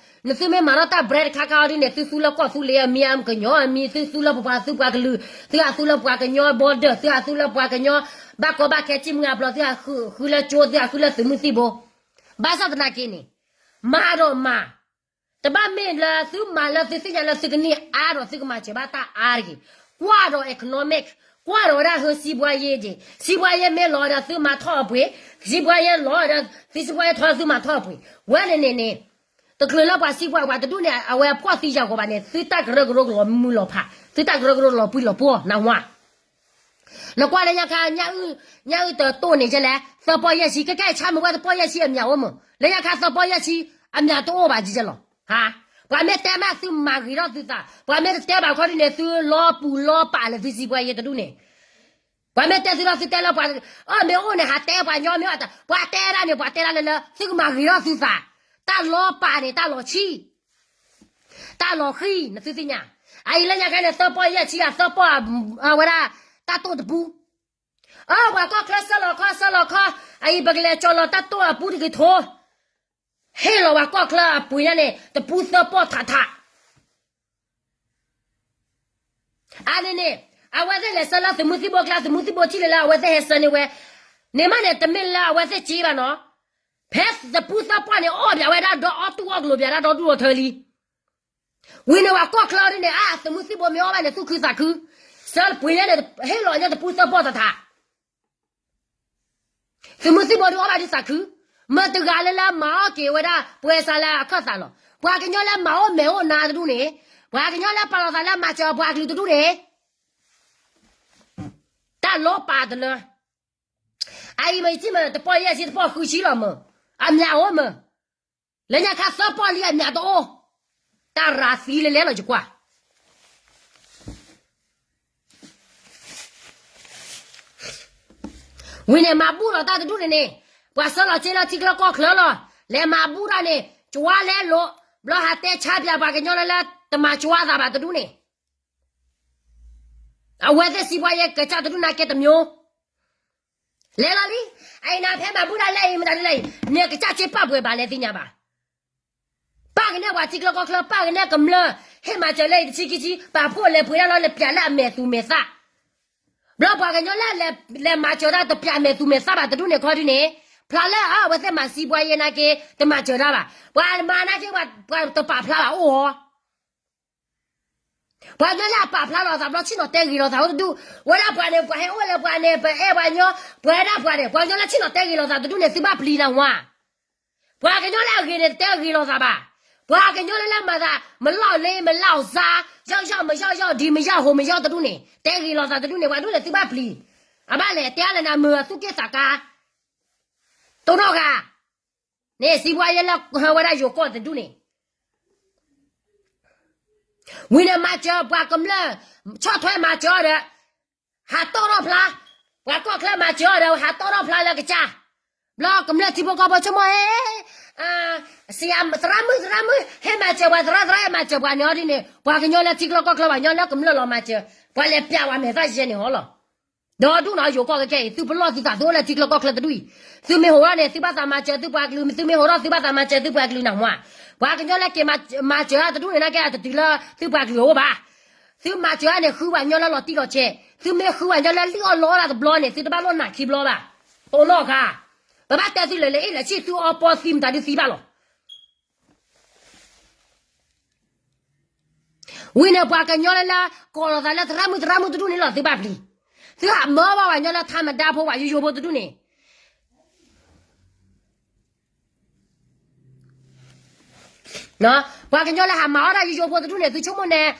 နသုမ့ၢ်မၤထီၣ်တၢ် brand တခါခါဟီဒုန့ၣ် သုသူလၢကီၢ်သူလ့ၤအမံၤ အမကညီအမံၤ သုသူလၢပပှၤသုပှၤကလုာ်, သုဟးသူလၢပှၤကညီ border, သုဟးသူလၢပှၤကညီ ဘၣ်ကီဘၣ်ခဲ စံၣ်မုၢ်အဘျီ သုဟးဃုလၢကၠိ သုဟးဃုလၢသုးမုၢ်သံၣ်ဘိ. ဘၣ်ဆၣ်သနာ်က့န့ၣ် မၤဒီးမၤ တဘၣ်မ့ၢ်လၢသုမၤလၢသုသ့ၣ်ညါလၢသုကန့ၢ်အါဒီးသုကမၤစၢၤဘၣ်တၢ်အါတဂ့ၤ. ကွၢ်ဒီး economic, ကွၢ်ဒီးဝဲဒၣ်ဟၢ စံးဘှါယဲက့ၤ, စံးဘှါယဲမ့ၢ်လီၤဒီးသုမၤထီၣ်အပှ့ၤ, စံးဘှါယဲလီၤဒီး သုစံးဘှါယဲထီၣ်သုမၤထီၣ်အပှ့ၤ. ဝဲန့ၣ်န့ၣ်န့ၣ် တချုးလၢပှၤစံးဘှါပှၤတဒူၣ်န့ၣ် အဝဲဖှီၣ်သံယာ်ဂီၤဘၣ်န့ၣ် သုတၢ်ကရၢကရိကလီၤမုၢ်လီၤဖး, သုတၢ်ကရၢကရိလီၤပှံၤလီၤပှီၢ်နၢ်ဟူဧါ. နကွၢ်လၢညါခါ ညၣ်အုၣ်တတိၢ်န့ၣ်ကလဲၣ် သၢပီၢ်ယဲၢ်ဆံ ကဲကဲဆါမုၢ်ဝဲတပီၢ်ယဲၢ်ဆံအမျးအိၣ်မး, လၢညါခါသၢပီၢ်ယဲၢ်ဆံ အမျးတအိၣ်ဘၣ်ကလီၤ. ပှၤမ့ၢ်တဲမးသုမၤဂ့ၤထီၣ်သုသး, ပှၤမ့ၢ်တတဲဘၣ်ခီဒ်န့ၣ် သုလီၤပူၤလီၤပာ်လၢသုစံးဘှါယဲတဒူၣ်န့ၣ် ပှၤမ့ၢ်တဲသုဒီးသုတဲလၢပှၤ အၢ မ့ၢ်အိၣ်န့ၣ် ဟးတဲပှၤညီမ့ၢ်အီၤ ပှၤတဲဒၣ်န့ၣ် ပှၤတဲဒၣ်လၢလၢ သုကမၤဂ့ၤထီၣ်သုသး, တၢ်လီၤပာ်န့ၣ် တၢ်လီၤဆံၣ် တၢ်လီၤဃံၣ် နသုသ့ၣ်ညါ. အအံၤလၢညါခါန့ၣ် သၢပီၢ်ယဲၢ်ဆံ အသၢပီၢ် အဝဲဒၣ် တၢ်တိၢ်တပူ, အၢ ပှၤကီၢ်ချၢဆၢလီၤခီ ဆၢလီၤခီ, အအံၤပကလဲၤကၠီၤလီၤတၢ်တိၢ်အပူတဂ့ၤထိ, ဟ့ၣ်လီၤပှၤကီၢ်ချၢအပှ့ၤညါန့ၣ် တပူသၢပီၢ်ထးထး အန့ၣ်န့ၣ် အဝဲသ့ၣ်လဲၤဆှၢလၢသုးမုၢ်သံၣ်ဘိကျါ သုးမုၢ်သံၣ်ဘိထံၣ်လၢလၢအဝဲသ့ၣ်ဟဲဆှၢန့ၢ်ဝဲ, န့ၣ်မးန့ၣ် တမ့ၢ်လၢအဝဲသ့ၣ်စ့ဘၣ်နီၤ, ဖဲတပူသၢပီၢ်န့ၣ် အီၣ်ဘၣ်ဝဲဒၣ်ဒီးအီၣ်တူၢ်အီၣ်ကျိၤဘၣ်ဒၣ်ဒီဒူၣ်ဒီထၢလံ. ဝံၤန့ၣ်ပှၤကီၢ်ချၢဒ်န့ၣ် အသုးမုၢ်သံၣ်ဘိမ့ၢ်အီၣ်ဘၣ်န့ၣ် သူၣ်ခုသးခု, ဆှၢပှ့ၤညါန့ၣ် ဟ့ၣ်လီၤညါတပူသၢပီၢ်ထးထး သုးမုၢ်သံၣ်ဘိဒုးအီၣ်ဘၣ်ဒုးသးခု, မ့ၢ်တဂၤလၢလၢမၤအီၣ်က့ၤဝဲဒၣ် ပှဲၤစးလၢအခၢၣ်သးလီၤ. ပှၤကညီလၢမၤအိၣ်မဲာ်အိၣ်နါတဒူၣ်န့ၣ်, ပှၤကညီလၢပာ်လီၤသးလၢမၤစၢၤပှၤကလုာ်တဒူၣ်န့ၣ်, တၢ်လီၤပာ်တလၢ, အအံၤမ့ၢ်ယထံၣ်မ့ၢ် တပီၢ်ယဲၢ်ဆံ တပီၢ်ဃုဆံလီၤမ့ၢ်, အမျးအိၣ်မ့ၢ် လၢညါခါသၢပီၢ်လံအမျးတအိၣ်, တၢ်ရၤသံလဲၤလဲၤလီၤယကွၢ် ဝံၤန့ၣ် မၤဘူၣ်လီၤတၢ်တဒူၣ်န့ၣ်န့ၣ်, ပှၤဆှၢလီၤစ့လၢထံချၢကီၢ်ချၢလီၤ, လဲၤမၤဘူၣ်တၢ်န့ၣ် ကဝါလဲလိာ်, ဘျီဟးတဲဆါပၠးပှၤကညီလၢလၢ တမၤကဝါသးဘၣ်တဒူၣ်န့ၣ်, အဝဲသ့ၣ်စံးပှၤယဲကစၢ်တဒူၣ်နာ်က့တမျိုး လဲၤလီၤလံ, အအံၤနၤဖဲမၤဘူၣ်တၢ်လၢအံၤမတၤဒ်လဲၣ်အံၤ, မ့ၢ်ကစၢ်စ့ပာ်ပှဲၤဘၣ်လဲၣ်သ့ၣ်ညါဘၣ်. ပာ်ကနဲပှၤထံချၢကီၢ်ချၢ ပာ်ကနဲကမျၢၢ်, ဟ့ၣ်မၤစၢၤလၢအံၤတဆံခံဆံ, ပာ်ဖှိၣ်လဲၤပှ့ၤဒၣ်လီၤ လဲၤပၠးလၢအမဲာ်သူမဲာ်သး, ဘျီပှၤကညီလၢ လဲၤမၤစၢၤတၢ်တပၠးမဲာ်သူမဲာ်သးဘၣ်တဒူၣ်န့ၣ်ခီဒုန့ၣ်, ဖျါလၢအဝဲသ့ၣ်မၤစံးပှၤယဲနာ်က့ တမၤစၢၤတၢ်ဘၣ်. ပှၤမၤနာ်က့ ပှၤတပာ်ဖျါဘၣ်အိၣ်ဟီ ပှၤကညီလၢအပာ်ဖျါလီၤသးဘျီ ဆ့ၣ်နီၤတဲဂ့ၤလီၤသးအိၣ်တဒူၣ်, ဝဲဒၣ်ပှၤန့ၣ် ပှၤဟဲအိၣ်လၢပှၤန့ၣ် ပအဲၣ်ပှၤကညီ, ပှၤဝဲဒၣ်ပှၤန့ၣ် ပှၤကညီလၢဆ့ၣ်နီၤတဲဂ့ၤလီၤသးတဒူၣ်န့ၣ် သုဘၣ်ပျံၤနၤဝါ, ပှၤကညီလၢအဂ့ၤန့ၣ် တတဲဂ့ၤလီၤသးဘၣ်. ပှၤကညီလၢလၢမၤသး မလီၢ်လ့မလီၢ်စါ, ယီၢ်ယီၢ်မယီၢ်ယီၢ် ဒံမယီၢ်ဟိမယီၢ်တဒူၣ်န့ၣ် တဲဂ့ၤလီၤသးတဒူၣ်န့ၣ် ပှၤဒူၣ်န့ၣ်သုဘၣ်ပျံၤ, အဘၣ်လဲၣ် တဲအါလဲၣ်နၤမုာ်သူၣ်က့ၣ်သးကါ တိၢ်နီၣ်ဂၤ န့ၣ် စံးပှၤယဲလၢဟၢဝဲဒၣ်ယိၤကီၢ်တဒူၣ်န့ၣ်, ဝံၤန့ၣ်မၤစၢၤပှၤကမျၢၢ်, ဆီၣ်ထွဲမၤစၢၤအီၤဒီး ဟးတီၣ်ထီၣ်ဖျါ, ပှၤကီၢ်ချၢမၤစၢၤအီၤဒီး ဟးတီၣ်ထီၣ်ဖျါလၢကစၢ်, ဘျီကမျၢၢ်ထံဖိကီၢ်ဖိဆိကမိၣ်ဟဲ, သရၣ်မုၣ်သရၣ်မုၣ် ဟဲမၤစၢၤပှၤ သရၣ်သရၣ်ဟဲမၤစၢၤပှၤန့ၣ်အီၤဒ်န့ၣ် ပှၤကညီလၢထံချၢကီၢ်ချၢ ပှၤကညီလၢကမျၢၢ်လီၤမၤစၢၤ ပှၤလဲၤပျးဝဲမဲာ်သၣ်ယဲန့ၣ်ဟီလီၤ. ဒီးဒူၣ်နီၤယိၤကီၢ်ကဲကဲအံၤ သုပလီၢ်သုသး သုအိၣ်လၢထံချၢကီၢ်ချၢတဒူၣ်အံၤ သုမ့ၢ်ဟိးထီၣ်န့ၣ် သုဘၣ်သးမၤစၢၤသုပှၤကလုာ် သုမ့ၢ်ဟိးထီၣ်သုဘၣ်သးမၤစၢၤသုပှၤကလုာ်နၢ်ဟူဧါ. ပှၤကညီလၢက့ၤမၤစၢၤတဒူၣ်န့ၣ် နာ်က့အတတုၤလၢသုပှၤကလုာ်အအိၣ်ဘၣ်. သုမၤစၢၤန့ၣ် ဃုပှၤကညီလၢလီၤတံၢ်လီၤဆဲး သုမ့ၢ်ဃုပှၤကညီလၢလံၣ်အီၣ်လီအီၣ်တၢ်တဘျီန့ၣ် သုတဘၣ်လိၣ်နာ်ခံဘျီဘၣ်. တိၢ်နီၣ်ဃာ် ပဘၣ်တဲသုလၢလၢအ့ၣ်လၢဆံၣ် သုအီပီသံမတၤဒုးသံဘၣ်လီၤ. ဝံၤန့ၣ် ပှၤကညီလၢလၢ ကိးလီၤသးလၢသရၣ်မုၣ်သရၣ်မုၣ်တဒူၣ်န့ၣ်လီၤ သုဘၣ်ပျံၤ, သုဟးမၢဘၣ်ပှၤကညီလၢထါမဒါဖိ ပှၤယိယိဖိတဒူၣ်န့ၣ် ပှၤကညီလၢဟးမၤအီၣ်တၢ်ယိယိဖိတဒူၣ်န့ၣ် သုဆိကမိၣ်န့ၣ်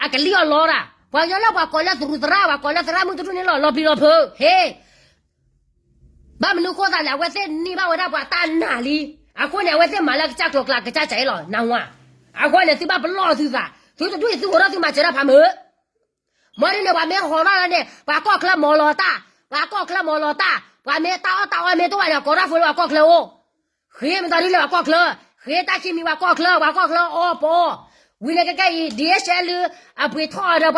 အကလံၣ်အီၣ်လီတၢ်, ပှၤကညီလၢပှၤကိးလၢသရူးသရၣ် ပှၤကိးလၢသရၣ်မုၣ်တဒူၣ်န့ၣ်လီၤ လီၤပျံၤလီၤဖုး ဟ့ၣ် ဘၣ်မနုၤဃိသးလဲၣ် အဝဲသ့ၣ်န့ၢ်ဘၣ်ဝဲဒၣ်ပှၤတၢ်နာ်လံ, အဃိန့ၣ် အဝဲသ့ၣ်မၤလၢကစၢ်ကျိၤကျါ ကစၢ်စဲးလီၤ နၢ်ဟူဧါ. အဃိန့ၣ် သုဘၣ်ပလီၢ်သုသး, သုတဒူၣ်အံၤ သုဟိးထီၣ်သုမၤစၢၤတၢ်ဖးမုာ် မ့ၢ်ဒ်န့ၣ် ပှၤမ့ၢ်ဟိးထီၣ်လၢန့ၣ် ပှၤကီၢ်ချၢမၤလီၤတၢ်, ပှၤကီၢ်ချၢမၤလီၤတၢ်, ပှၤမ့ၢ်တၢ်အီၣ်တၢ်အီမ့ၢ်တအိၣ်ဘၣ်န့ၣ် ကိးတၢ်ဖိလၢပှၤကီၢ်ချၢအိၣ်, ဃ့မတၤဒ်လၢပှၤကီၢ်ချၢ, ဃ့တၢ်ခံမံၤပှၤကီၢ်ချၢ, ပှၤကီၢ်ချၢအီၣ်ပီ, ဝံၤန့ၣ်ကဲကဲအံၤ ဒ်အ့ၣ်စဲလၢ အပှ့ၤထီၣ်အီၤဒီးပှၤကီၢ်ချၢ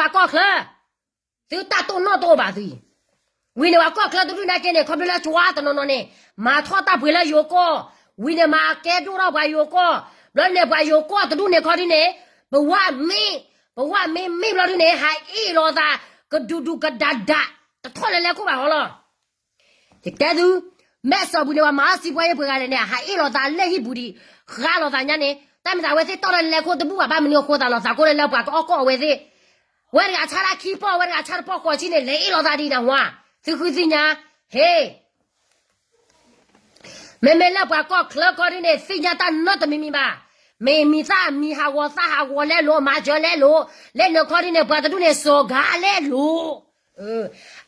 သုတၢ်တိၢ်နီၣ်တအိၣ်ဘၣ်သုအံၤ, ဝံၤန့ၣ် ပှၤကီၢ်ချၢတဒူၣ်နာ်က့န့ၣ် ခီဖျိလၢကၠွါတနီၤနီၤန့ၣ် မၤထီၣ်တၢ်ပှ့ၤလၢယိၤကီၢ်, ဝံၤန့ၣ် မၤကဲဒိၣ်ထီၣ်ပှၤယိၤကီၢ်, ဘျီန့ၣ် ပှၤယိၤကီၢ်တဒူၣ်န့ၣ်ခီဒ်န့ၣ်, ပဝၢမ့ၢ်, ပဝၢမ့ၢ်မ့ၢ်ဘျီဒ်န့ၣ် ဟးအ့ၣ်လိာ်သး ကဒူးဒူးကဒါဒါ, တထီၣ်လဲၤလဲၤခိၣ်ဘၣ်ဟီလီၤ. ယတဲသု, မဲာ်စီၤပူၤန့ၣ် ပှၤမၤအီၣ်စံးပှဲၤယဲၢ်ပှဲၤဂၤလဲၣ်န့ၣ် ဟးအ့ၣ်လိာ်သးလၢဟံၣ်ပူၤဒံး, ဃါလိာ်သးညါန့ၣ် တၢ်မ့ၢ်သးဝဲသ့ၣ်တီၢ်တၢ်လဲၤခိၣ်တဘူၣ်ဘၣ် ဘၣ်မနုၤအဃိသးလီၤသးကိးလၢလၢပှၤကအီၣ်ကီၢ်အဝဲသ့ၣ်, ဝဲတဂၤဆါတၢ်ခံပီၢ် ဝဲတဂၤဆါတပီၢ်ဃိးဆံန့ၣ် လဲၤအ့ၣ်လိာ်သးဒ်နၢ်ဟူဧါ, သုဃုသ့ၣ်ညါ, ဟ့ၣ် မ့မ့ၢ်လၢပှၤကီၢ်ချၢခီဒ်န့ၣ် သ့ၣ်ညါတၢ်နီတမံၤမံၤဘၣ်, မ့ၢ်မံၤသၣ်မံၤဟးဂီၤသၣ်ဟးဂီၤလဲလိာ် မၤစၢၤလဲလိာ်, လၢနခီဒ်န့ၣ် ပှၤတဒူၣ်န့ၣ် စီၤဂၤလဲလိာ်,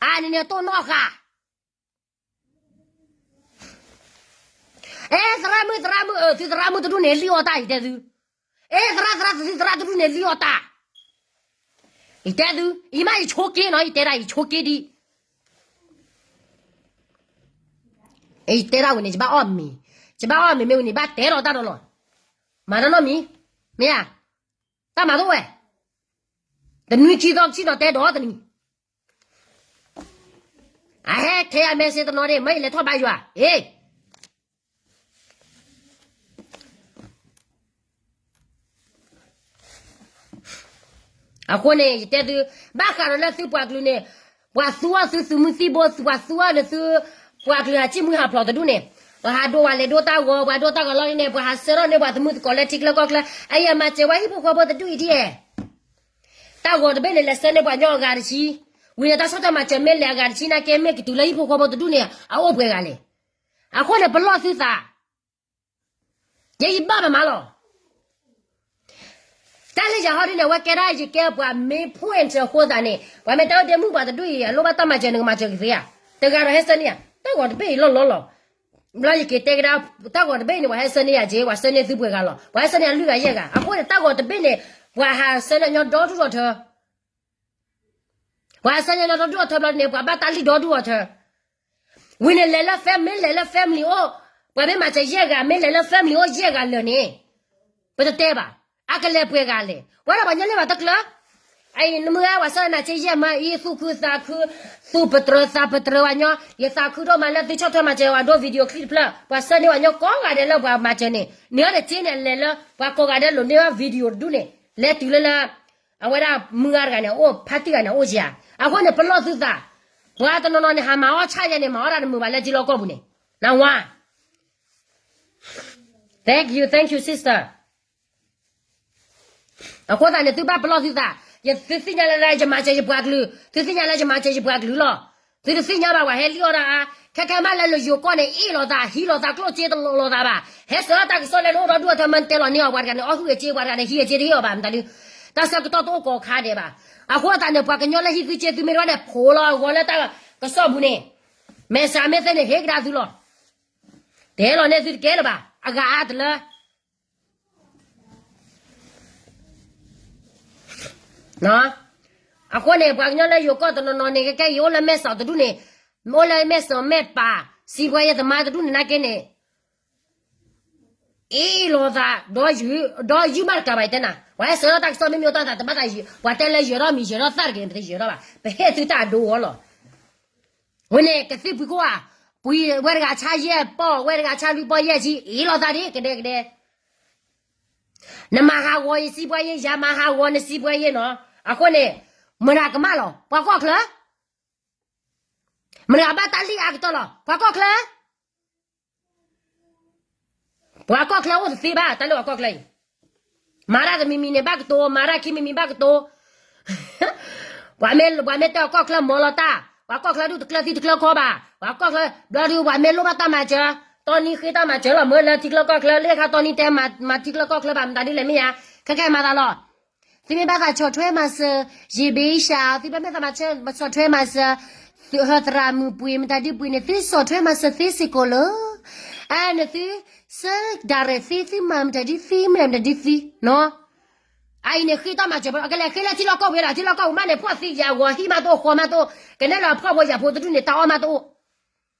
အန့ၣ်န့ၣ်တိၢ်နီၣ်ဃာ် အဲ သရၣ်မုၣ် သရၣ်မုၣ် သုသရၣ်မုၣ်တဒူၣ်န့ၣ် လံၣ်အီၣ်တၢ် ယတဲသု, အဲ သရၣ် သရၣ် သုသရၣ်တဒူၣ်န့ၣ် လံၣ်အီၣ်တၢ်, ယတဲသု, ယမ့ၢ်ယဆိက့နီၤ ယတဲဒၣ်ယဆိက့ဒံး, ယတဲဒၣ်ဝံၤန့ၣ် ယဘၣ်အီၣ်မ့ၤ, ယဘၣ်အီၣ်မ့ၤမ့ၢ်ဝံၤန့ၣ် ဘၣ်တဲလီၤတၢ်ဒီးလီၤ, မၤတၢ်နီတမံၤ, မ့ၢ်ဧါ, တၢ်မၤတအိၣ်ဝဲ, တနွံခံသီခံနီၤ တဲဒီးတနွံ အဟဲခဲအမဲစ့တနီၤန့ၣ် မ့ၢ်ယလဲၤထီၣ်ဘါယွၤ, အ့ အဃိန့ၣ် ယတဲသု, ဘၣ်ဃးဒီးလၢသုပှၤကလုာ်န့ၣ်, ပှၤသူအီၤသုသုးမုၢ်သံၣ်ဘိ, ပှၤသူအီၤန့ၣ်သု, ပှၤကလုာ်ဟးစံၣ်မှံဟးဖျိးတဒူၣ်န့ၣ်, ပှၤဟးဒိးဝဲလဲၤဒိးတၢ်ဂီၤ, ပှၤဒိးတၢ်ဂီၤလီၤန့ၣ် ပှၤဟးဆှၢထီၣ်န့ၢ်ပှၤသမုၢ်သကိးလၢထံချၢကီၢ်ချၢ, အအံၤမၤစၢၤဝဲဟံၣ်ဖိဃီဖိတဒူၣ်အံၤဒ်လဲၣ် တၢ်ဂီၤတဘ့ၣ်န့ၣ် လဲၤဆှၢန့ၢ်ပှၤကညီအဂၤတဆံ, ဝံၤန့ၣ် တၢ်ဆီၣ်ထွဲမၤစၢၤမ့ၢ်လဲၤအဂၤတဆံနာ်က့ မ့ၢ်ကတုၤလၢဟံၣ်ဖိဃီဖိတဒူၣ်န့ၣ် အအိၣ်ပှဲၤဂၤလဲၣ်. အဃိန့ၣ် ပလီၢ်သုသး, ယဲယဘၣ်မမါလီၤ. တၢ်လၢယၤဟီဒ်န့ၣ် အဝဲကဲဒၣ်ယကဲပှၤမ့ၢ် point အဃိသတးန့ၣ် ပှၤမ့ၢ်တၢ်အိၣ်တ့ၢ်မုၣ်ပှၤတဒူၣ်အံၤ အလိၣ်ဘၣ်တၢ်မၤစၢၤ နကမၤစၢၤကသ့ဧါ. တဂၤဒီးဟဲဆၢန့ၢ်ယၤ တၢ်ဂီၤတဘ့ၣ်အံၤလီၤလီၤလီၤ. ဘျီယက့ၤတဲကဒါ တၢ်ဂီၤတဘ့ၣ်န့ၣ် ပှၤဟဲဆၢန့ၢ်ယၤက့ၤ ပှၤဆှၢန့ၢ်သုပှဲၤဂၤလီၤ. ပှၤဟဲဆှၢန့ၢ်ယၤလွံၢ်ဂၤယဲၢ်ဂၤ. အဃိန့ၣ် တၢ်ဂီၤတဘ့ၣ်န့ၣ် ပှၤဟးဆှၢန့ၢ်ညီဒီဒူၣ်ဒီထၢ ပှၤဟဲဆှၢန့ၢ်ညီဒီဒူၣ်ဒီထၢဘျီန့ၣ် ပှၤဘၣ်တၢ်လံၣ်ဒီဒူၣ်ဒီထၢ ဝံၤန့ၣ်လဲၤလၢ family လဲၤလၢ family အိၣ်, ပှၤမ့ၢ်မၤစၢၤယဲၢ်ဂၤ မ့ၢ်လဲၤလၢ family အိၣ်ယဲၢ်ဂၤလၢာ်န့ၣ်, ပတတဲဘၣ်, အကလဲၤပှဲၤဂၤလဲၣ်. ပှၤဒီးပှၤညီလၢပှၤတကျၢၤ, အအံၤနမုၢ်ဂၤ ပှၤဆှၢနၤစ့ယဲၢ်မးအံၤ သူၣ်ခုသးခု, သူၣ်ပတြၢၤသးပတြၢၤဝဲညီ, ယသးခုဒိၣ်မးလၢသုဆီၣ်ထွဲမၤစၢၤဝဲဒိ video clip တဖျၢၣ်, ပှၤဆှၢန့ၢ်ဝဲညီကိးဂၤဒဲးလၢပှၤမၤစၢၤန့ၣ်, န့ၢ်အီၤတစ့န့ၣ် အလဲၤလၢ ပှၤကိးဂၤဒဲးလိာ်န့ၢ်ဝဲ video တဒူၣ်န့ၣ်, လဲၤတုၤလၢလၢ အဝဲဒၣ်မုၢ်ဂၤတဂၤန့ၣ် အိၣ်ဖါတံၢ်ဂၤန့ၣ် အိၣ်ယၤ, အဃိန့ၣ် ပလီၢ်သုသး, ပှၤတနီၤနီၤန့ၣ် ဟးမၤအီၣ်ဆၣ်ယဲန့ၣ် မၤအီၣ်တၢ်တမုာ်ဘၣ်လၢထံလီၢ်ကီၢ်ပူၤန့ၣ်, နၢ်ဟူဧါ. Thank you, thank you sister. အဃိသတးန့ၣ် သုဘၣ်ပလီၢ်သုသး, သုသ့ၣ်ညါလၢယမၤစၢၤယပှၤကလုာ်, သုသ့ၣ်ညါလၢယမၤစၢၤယပှၤကလုာ်လီၤ. သုတသ့ၣ်ညါဘၣ်ပှၤဟဲလံၣ်အီၣ်ဒၣ်အါ, ခဲခဲမးလၢလယိၤကီၢ်န့ၣ် အ့ၣ်လိာ်သး ဟံးလိာ်သးကျိၣ်စ့တလိာ်လိာ်သးဘၣ်. ဟဲဆှၢတၢ်ကစီၣ်လၢနအိၣ်ဒီဒူၣ်အထၢ မ့ၢ်နတဲလီၤန့ၢ်အီၤ ပှၤတဂၤန့ၣ် အီၣ်ဟုၣ်အစ့ ပှၤတဂၤန့ၣ် ဟံးအစ့တဟ့ၣ်အီၤဘၣ် မတၤဒု, တၢ်ဆၢကတီၢ်တအိၣ်ကိးခါဒဲးဘၣ်. အဃိသတးန့ၣ် ပှၤကညီလၢဟံးသုစ့သုမ့ၢ်တဘၣ်န့ၣ် ဖိးလီၤအဂီၤလၢတၢ်ကစီၣ်ပူၤန့ၣ်, မဲာ်ဆှးမ့ၢ်သ့န့ၣ် ဟ့ၣ်ကဒါသုလီၤ. တဟဲလီၤန့ၢ်သုတကဲလၢၤဘၣ်, အဂၤအါတလၢ အဃိန့ၣ် ပှၤကညီလၢယိၤကီၢ်တနီၤနီၤန့ၣ် ကဲကဲအံၤ အိၣ်လၢမဲၢ်စီးတဒူၣ်န့ၣ်, အိၣ်လၢမဲၢ်စီးမဲၢ်ပၢ်, စံးပှၤယဲၢ်သမါတဒူၣ်န့ၣ်နာ်က့န့ၣ်, အ့ၣ်လိာ်သး, ဒီးယုၢ်မးတကးဘၣ် ယတဲနၤ, ပှၤဟဲစၢၤထီၣ်တၢ်ကစီၣ်မ့ၢ်မ့ၢ်အိၣ်တၢ်သးတဘၣ်သးယုၢ်, ပှၤတဲလၢယၢၤထီၣ်မံၤယၢၤထီၣ်သၣ်တဂ့ၤန့ၣ် ပတယၢၤထီၣ်ဘၣ်, ပဟ့ၣ်သုတၢ်အဒိအီၤလီၤ. ဝဲန့ၣ် ကသံၣ်ပှံၤခိၣ်ဧါ, ပှံၤဝဲတဂၤဆါယဲၢ်ပီၢ်, ဝဲတဂၤဆါလွံၢ်ပီၢ်ယဲၢ်ဆံ, အ့ၣ်လိာ်သးဒ်ကဒဲကဒဲ နမၤဟးဂီၤယစံးပှၤယဲၢ်, ယၤမၤဟးဂီၤနစံးပှၤယဲၢ်နီၤ. အဃိန့ၣ် မတၤကမၣ်လီၤ ပှၤကီၢ်ချၢ, မတၤဘၣ်တၢ်လံၣ်အါကတၢၢ်လီၤ ပှၤကီၢ်ချၢ, ပှၤကီၢ်ချၢအိၣ်တသ့ဘၣ် တၢ်လၢပှၤကီၢ်ချၢအံၤ, မၤတၢ်တမံၤမံၤန့ၣ် ဘၣ်ကတိၤ, မၤတၢ်ခံမံၤမံၤဘၣ်ကတိၤ ပှၤမ့ၢ်တဲအီၤကီၢ်ချၢမီလီၤတၢ်, ပှၤကီၢ်ချၢဒုးတကျၢၤသံတကျၢၤခီဘၣ်, ပှၤကီၢ်ချၢ ဘျီဒုးပှၤမ့ၢ်လိၣ်ဘၣ်တၢ်မၤစၢၤ, တီနံၤဃ့တၢ်မၤစၢၤလီၤ မ့ၢ်လၢထံချၢကီၢ်ချၢ လၢခါတီနံၤတဲမၤထံချၢကီၢ်ချၢဘၣ် မတၤဒ်လဲၣ်မ့ၢ်ဧါ, ခဲကဲမၤသးလီၤ. သုမ့ၢ်ဘၣ်သးဆီၣ်ထွဲမၤစၢၤ, ယဘ့ၣ်ရှါ, သုဘၣ်မ့ၢ်သးဆီၣ်ထွဲမၤစၢၤ, သုဟၢသရၣ်မုၣ်ပှ့ၤ မတၤဒ်ပှ့ၤန့ၣ် သုဆီၣ်ထွဲမၤစၢၤသ့စ့ၢ်ကီးလၢ အဲ နသု စၢဒၣ်ရဲၣ်သ့ သုမၤမတၤဒ်သံ မ့ၢ်မတၤဒ်သံနီၤ. အအံၤန့ၣ်ဃ့တၢ်မၤစၢၤ ကလဲၤဃ့လၢထံလီၢ်ကီၢ်ပူၤလီၤ, ထံလီၢ်ကီၢ်ပူၤမးန့ၣ် ဖှီၣ်သံယၤဂီၤဟံၣ်မးတအိၣ်ဃီမးတအိၣ်, ကနဲၣ်လီၤဖှီၣ်ဖိယာ်ဖိတဒူၣ်န့ၣ် တၢ်အီၣ်မးတအိၣ်.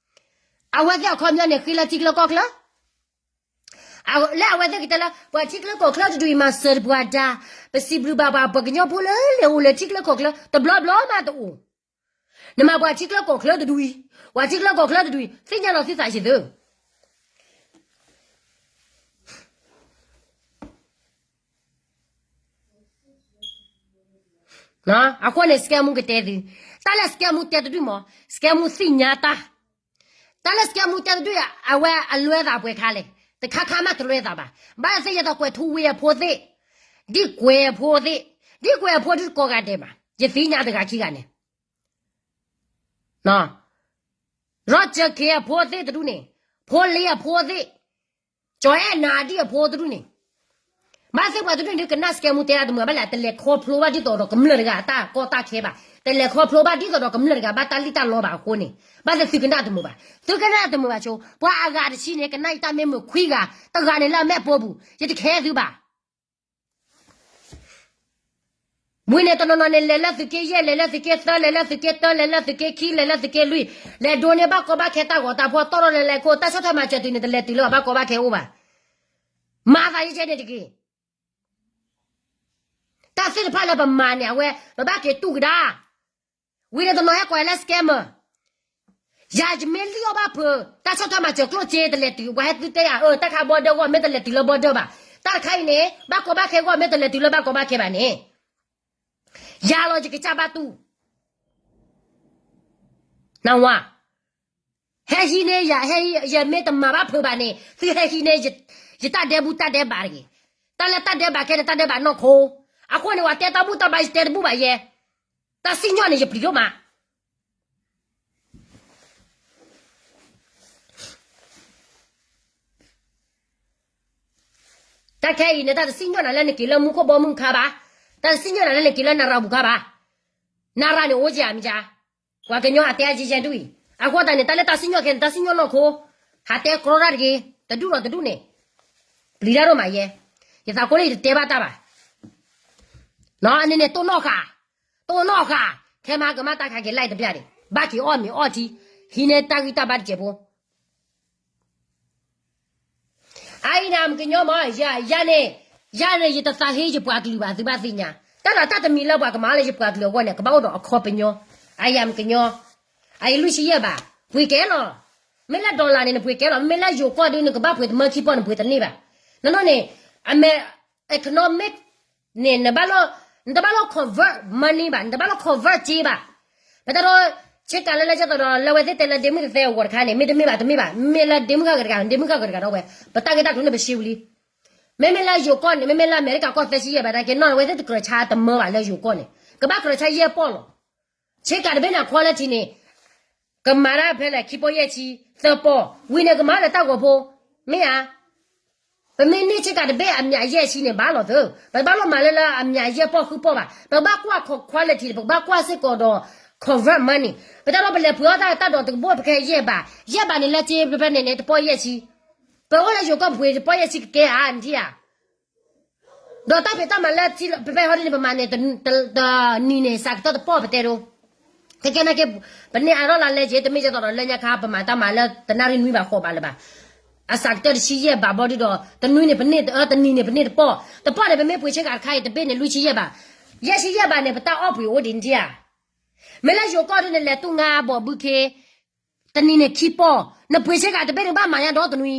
အဝဲသ့ၣ်အခီပညီန့ၣ် ဃ့လၢထံချၢကီၢ်ချၢ လၢအဝဲသ့ၣ်ကတဲလၢ ပှၤထံချၢကီၢ်ချၢတဒူၣ်အံၤမၤစၢၤတပှၤဒါ, ပစံးဘျုးဘၣ်ပှၤပှၤကညီဖိလၢလဲၤအိၣ်လၢထံချၢကီၢ်ချၢ တဘျီဘျီမးတအိၣ်. နမၤပှၤထံချၢကီၢ်ချၢတဒူၣ်အံၤ, ပှၤထံချၢကီၢ်ချၢတဒူၣ်အံၤ သ့ၣ်ညါလီၤသုသးယသု အဃိန့ၣ် စကဲမူကတဲသု, တၢ်လၢစကဲမူတဲတဒူၣ်မး, စကဲမူသ့ၣ်ညါတၢ်, တၢ်လၢစကဲမူတဲတဒူၣ် အဝဲအလွဲသးပှဲၤခါလဲၣ်, တခါခါမးတလွဲသးဘၣ်. ဘၣ်သ့ၣ်ယဲသိးကွဲးထူဝ့အဖိသ့ၣ်, ဒ်ကွဲးအဖိသ့ၣ်, ဒ်ကွဲးအဖိဒုးကိးဂၤဒဲးဘၣ်, ယသ့ၣ်ညါတဂၤခံဂၤန့ၣ် ရီၢ်ကၢၢ်ခ့အဖိသ့ၣ်တဒူၣ်န့ၣ်, ဖိလ့အဖိသ့ၣ်, ကၠီၤအဲၣ်နၤဒံၣ်အဖိတဒူၣ်န့ၣ်, ဘၣ်သ့ၣ်ပှၤတဒူၣ်န့ၣ် ကနၣ်စကဲမူတဲတၢ်တမုာ်ဘၣ်လဲၣ်, တလဲၤခီဖျိဘၣ်ဒ်သိးဒီးကမျၢၢ်တဂၤအတၢ်ကီတၢ်ခဲဘၣ်, တလဲၤခီဖျိဘၣ်ဒ်သိးဒီးကမျၢၢ်တဂၤဘၣ်တၢ်လံၣ်တၢ်လီဘၣ်အဃိန့ၣ်, ဘၣ်သ့ၣ်သုကနၣ်တမုာ်ဘၣ်, သုကနၣ်တမုာ်ဘၣ်ဆိ, ပှၤအဂၤတဆံန့ၣ် ကနၣ်ယတၢ်မ့ၢ်မုာ်ခွံဂၤ, တဂၤန့ၣ်လၢအမဲာ်ပိာ်ပူၤ, ယတခဲသုဘၣ် ဝံၤန့ၣ်တနီၤနီၤန့ၣ် လဲၤလၢသုးက့ယဲၢ်, လဲၤလၢသုးက့သၢ, လဲၤလၢသုးက့တၢ, လဲၤလၢသုးက့ခံ, လဲၤလၢသုးက့လွံၢ်, လဲၤဒိးန့ၢ်ဘၣ်ကီဘၣ်ခဲတၢ်ဂီၤတၢ်ဖီၣ် တီၢ်ထီၣ်လဲၤလဲၤခိၣ်, တၢ်ဆီၣ်ထွဲမၤစၢၤတုၤန့ၣ် တလဲၤတုၤလၢဘၣ်ကီဘၣ်ခဲအိၣ်ဘၣ်. မၤသးယကဲန့ၣ်တက့ၢ်. တၢ်သ့ၣ်တဖၣ်လၢပမၤန့ၣ် အဝဲ ပဘၣ်က့ၤတူၢ်ကဒါ ဝံၤန့ၣ်တနီၤဟဲကွၢ်လၢ scammer, ယၤယမ့ၢ်လံၣ်အီၣ်ဘၣ်ဖုး တၢ်ဆီၣ်ထွဲမၤစၢၤကျိၣ်စ့တလဲၤတုၤ, ပှၤဟဲသုတဲယၤ အၢ တၢ်ခး border ဂီၢ် မ့ၢ်တလဲၤတုၤလၢ border ဘၣ်, တၢ်တခါအံၤန့ၣ် ဘၣ်ကီဘၣ်ခဲဂီၢ် မ့ၢ်တလဲၤတုၤလၢဘၣ်ကီဘၣ်ခဲဘၣ်န့ၣ် ယၤလီၤယကစၢ်ဘၣ်တူၢ်, နဝၤ ဟဲဟံးန့ၢ်ယၤ, ဟဲဟံး ယမ့ၢ်တမၤဘၣ်ဖုးဘၣ်န့ၣ် သုဟဲဟံးန့ၢ် ယတၢ်ဒဲးဘူၣ်တၢ်ဒဲးဘးတဂ့ၤ. တၢ်လၢတၢ်ဒဲးဘးခဲန့ၣ် တၢ်ဒဲးဘးနီၢ်ခိ. အဃိန့ၣ် ပှၤတဲတၢ်ဘူၣ်တၢ်ဘါ ယတဲတဘူၣ်ဘၣ်ယဲ. တၢ်စံၣ်ညီၣ်န့ၣ် ယပျံၤဒိၣ်မး. တၢ်ခဲအံၤန့ၣ် တၢ်တစံၣ်ညီၣ်နၤလၢနက့ၤလၢမူခိၣ်ဘီမုၢ်ခါဘၣ်. တၢ်တစံၣ်ညီၣ်နၤလၢနက့ၤလၢနရၤပူၤခါဘၣ်. နရၤန့ၣ်အိၣ်ကမံၤကါ ပှၤကညီအတဲအကဲကဲဒ်အံၤ. အဃိသတးန့ၣ် တၢ်လၢတၢ်စံၣ်ညီၣ်ခဲန့ၣ် တၢ်စံၣ်ညီၣ်နီၢ်ခိ, ဟးတဲကြီတၢ်တဂ့ၤ, တဒူၣ်ဒီးတဒူၣ်န့ၣ်, ပျံၤတၢ်ဒိၣ်မးယဲ. ယသးကိးလၢယတတဲဘၣ်တၢ်ဘၣ်. နန့ၣ်န့ၣ် တိၢ်နီၣ်ဃာ်, တိၢ်နီၣ်ဃာ်, ခဲမၤကမၣ်တၢ်ခးက့ၤ like တဘျီန့ၣ် ဘၣ်က့ၤအီၣ်မ့ၤအီထံ, ဟံးန့ၢ်တၢ်ဂံၢ်တၢ်ဘါတစဲးဖိ အအံၤန့ၣ် မုၢ်ကညီမး, ယၤန့ၣ်, ယၤန့ၣ် ယတသးဟ့ယပှၤကလုာ်ဘၣ် သုဘၣ်သ့ၣ်ညါ, တၢ်ဒီးတၢ်တမံၤလၢပှၤကမၤလၢယပှၤကလုာ်အဂီၢ်န့ၣ် ကဘၣ်အိၣ်ဒီးအခီပညီ, အယၤမုၢ်ကညီ, အအံၤလွံၢ်ဆံယဲၢ်ဘး, ပှ့ၤကဲလီၤ, မ့ၢ်လၢ dollar န့ၣ် နပှ့ၤကဲလီၤ, မ့မ့ၢ်လၢယိၤကီၢ်ဒုး နကဘၣ်ပှ့ၤတမၢခံပီၢ် နပှ့ၤတန့ၢ်ဘၣ်, နနီၢ်န့ၣ်, အမဲ, economic န့ၣ် နဘၣ်လီၤ, နတဘၣ်လီၤ convert money ဘၣ်, နတဘၣ်လီၤ convert စ့ဘၣ်, ပတၢ်ဒီး, ဆ့ကၤလၢလၢကသိးဒီး လၢအဝဲသ့ၣ်တဲလၢဒ့မုၣ်သဲအဂီၤတခါန့ၣ် မ့တမ့ၢ်ဘၣ်တမ့ၢ်ဘၣ်, မ့ၢ်လၢဒ့မုၣ်ဃၣ်ကတဂၤ ဒ့မုၣ်ဃၣ်ကတဂၤဒီးဝဲ, ပတၢ်ဂ့ၢ်တၢ်ကျိၤန့ၣ် ပရှဲဝံၤလံ, မ့မ့ၢ်လၢယိၤကီၢ်န့ၣ် မ့မ့ၢ်လၢအမဲရကၤကီၢ်သၢဆံယဲၢ်ဘၣ် တၢ်ကဲနီၢ် အဝဲသ့ၣ်တကြၢးဆါတမၢဘၣ်လၢယိၤကီၢ်န့ၣ်, ကဘၣ်ကြၢးဆါယဲၢ်ပီၢ်လီၤ. ဆ့ကၤတဘ့ၣ်န့ၣ် quality န့ၣ်, ကမၤတၢ်ဖဲလဲၣ် ခံပီၢ်ယဲၢ်ဆံ, သၢပီၢ်, ဝံၤန့ၣ် ကမၤလၢတၢ်ဂီၤဖိ, မ့ၢ်ဧါ ပမ့ၢ်န့ၢ်ဆ့ကၤတဘ့ၣ်အမျးယဲၢ်ဆံန့ၣ် ဘၣ်လီၤသၢ, ပတဘၣ်လီၤမၤလၢလၢအမျးယဲၢ်ပီၢ်ဃုပီၢ်ဘၣ်, ပကဘၣ်ကွၢ် quality န့ၣ် ပကဘၣ်ကွၢ်စ့ၢ်ကီးဒီး convert money, ပတၢ်လီၤပလဲၤပှ့ၤအီၣ်တၢ်တၢ်ဒီးတကဘိၣ် ပကဟဲယဲၢ်ဘး, ယဲၢ်ဘးန့ၣ် လၢစ့ဖဲဖဲန့ၣ်န့ၣ် တပီၢ်ယဲၢ်ဆံ, ပအိၣ်လၢယိၤကီၢ်ပှ့ၤတပီၢ်ယဲၢ်ဆံကကဲဧါ နထံၣ်ဧါ ဒီးတၢ်ဖံးတၢ်မၤလၢထံဖဲဖဲဟီဒ်န့ၣ် ပမၤန့ၣ် တနံၤန့ၣ် စးကတၢၢ်တပီၢ်ပတဲဒိ, ခဲကဲနာ်က့, ပန့ၢ်အါထီၣ်လါလဲက့ၤ တမ့ၢ်ကဲသိးဒီးလၢညါခါ ပမၤတၢ်မၤလၢတနၣ်ရံၣ်နွံဘၣ်ဃိးဘၣ်လၢၤဘၣ်, အစှၤကတၢၢ်တဆံယဲၢ်ဘးဘျီဒုဒီး တနွံန့ၣ်ပန့ၢ်တအၢ တနံၤန့ၣ်ပန့ၢ်တပီၢ်, တပီၢ်န့ၣ် ပမ့ၢ်ပှ့ၤဆ့ကၤတခါအံၤ တဘ့ၣ်န့ၣ်လွံၢ်ဆံယဲၢ်ဘး, ယဲၢ်ဆံယဲၢ်ဘးန့ၣ် ပတၢ်အီၣ်ပှ့ၤအိၣ်ဒံးနထံၣ်ဧါ. မ့ၢ်လၢယိၤကီၢ်ဒုန့ၣ် လဲၤတူၢ်ငါဘီၣ်ဘုခ့ တနံၤန့ၣ်ခံပီၢ်, နပှ့ၤဆ့ကၤတဘ့ၣ်န့ၣ် ဘၣ်မၤညါဒီတနွံ,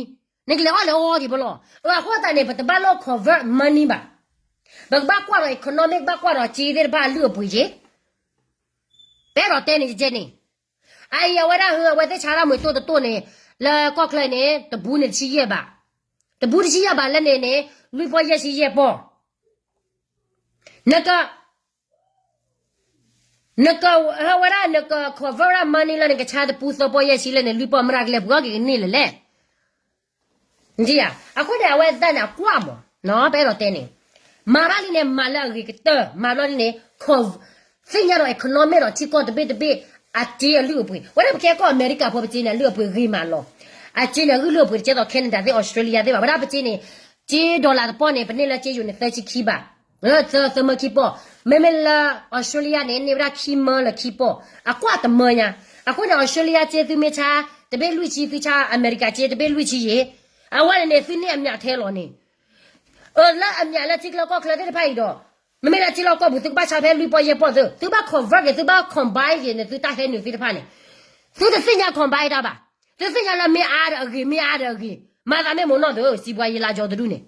နကလဲၤအီၣ်လဲၤအီဒံးဘၣ်လီၤ. အဃိသတးန့ၣ် ပတဘၣ်လိၣ် convert money ဘၣ်. ပကဘၣ်ကွၢ်ဒီး economic ဘၣ်ကွၢ်ဒီးစ့သ့ၣ်တဖၣ်အလုၢ်အပှ့ၤက့ၤ, ပအဲၣ်ဒိးတဲန့ၣ်ကဲန့ၣ် အအံၤအဝဲဒၣ်ဟု အဝဲသ့ၣ်ဆါတၢ်မုာ်တိၢ်တတိၢ်န့ၣ် လၢကီၢ်ချၢန့ၣ် တဘူးန့ၣ်တဆံယဲၢ်ဘး, တဘူးတဆံယဲၢ်ဘးလၢန့ၣ်န့ၣ် လွံၢ်ပီၢ်ယဲၢ်ဆံယဲၢ်ပီၢ်, နက နကဟဲဝဲဒၣ် နက convert ဒၣ် money လၢနကဆါတပူၤသၢပီၢ်ယဲၢ်ဆံလၢန့ၣ် လွံၢ်ပီၢ်မတၤကလဲၤပှ့ၤအီၣ်က့ၤကန့ၢ်လဲၣ်လဲၣ်. အဃိန့ၣ် အဝဲသ့ၣ်န့ၣ် အကွၢ်မး, ပအဲၣ်ဒိးတဲန့ၣ်, မၤဘၣ်လံန့ၣ် မၤလၢအဂ့ၤကတၢၢ်, မၤဘျီလံန့ၣ် သ့ၣ်ညါဒီး economic ဒီးထံကီၢ်တဘ့ၣ်တဘ့ၣ် အစ့အလုၢ်အပှ့ၤ, ဝဲဒၣ်ပကဲကီၢ်အမဲရကၤဖိပစ့န့ၣ် အလုၢ်အပှ့ၤဂ့ၤမးလီၤ. အစ့န့ၣ်အလုၢ်အပှ့ၤတကဲသိး Canada သ့ၣ် Australia သ့ၣ်ဘၣ်, ဝဲဒၣ်ပစ့န့ၣ် စ့ dollar တပီၢ်န့ၣ် ပန့ၢ်လၢစ့ယိၤန့ၣ် သၢဆံခံဘး, သၢ သၢမၢခံပီၢ်, မ့မ့ၢ်လၢ Australia န့ၣ် န့ၢ်ဝဲဒၣ်ခံမၢလၢခံပီၢ်, အကွၢ်တမၢညါ. အဃိန့ၣ် Australia စ့သုမ့ၢ်ဆါ တဘ့ၣ်လွံၢ်ဆံ သုဆါအမဲရကၤစ့တဘ့ၣ်လွံၢ်ဆံယဲၢ်, အဝဲန့ၣ်န့ၣ် သုန့ၢ်အမျးထဲလီၤန့ၣ် အလၢအမျးလၢထံချၢကီၢ်ချၢသ့ၣ်တဖၣ်အံၤဒီး, မ့မ့ၢ်လၢထံလီၢ်ကီၢ်ပူၤ သုကဘၣ်ဆါဖဲလွံၢ်ပီၢ်ယဲၢ်ပီၢ်သု, သုဘၣ် convert က့ၤ သုဘၣ် combine က့ၤန့ၣ် သုတၢ်ဟဲနုာ်သ့ၣ်တဖၣ်န့ၣ်, သုတသ့ၣ်ညါ combine တၢ်ဘၣ်, သုသ့ၣ်ညါလၢမ့ၢ်အါဒီးအဂ့ၤ မ့ၢ်အါဒီးအဂ့ၤ, မၤသးမ့ၢ်မ့ၢ်နီၢ်သု စံးဘှါယဲၢ်လါကၠီတဒူၣ်န့ၣ်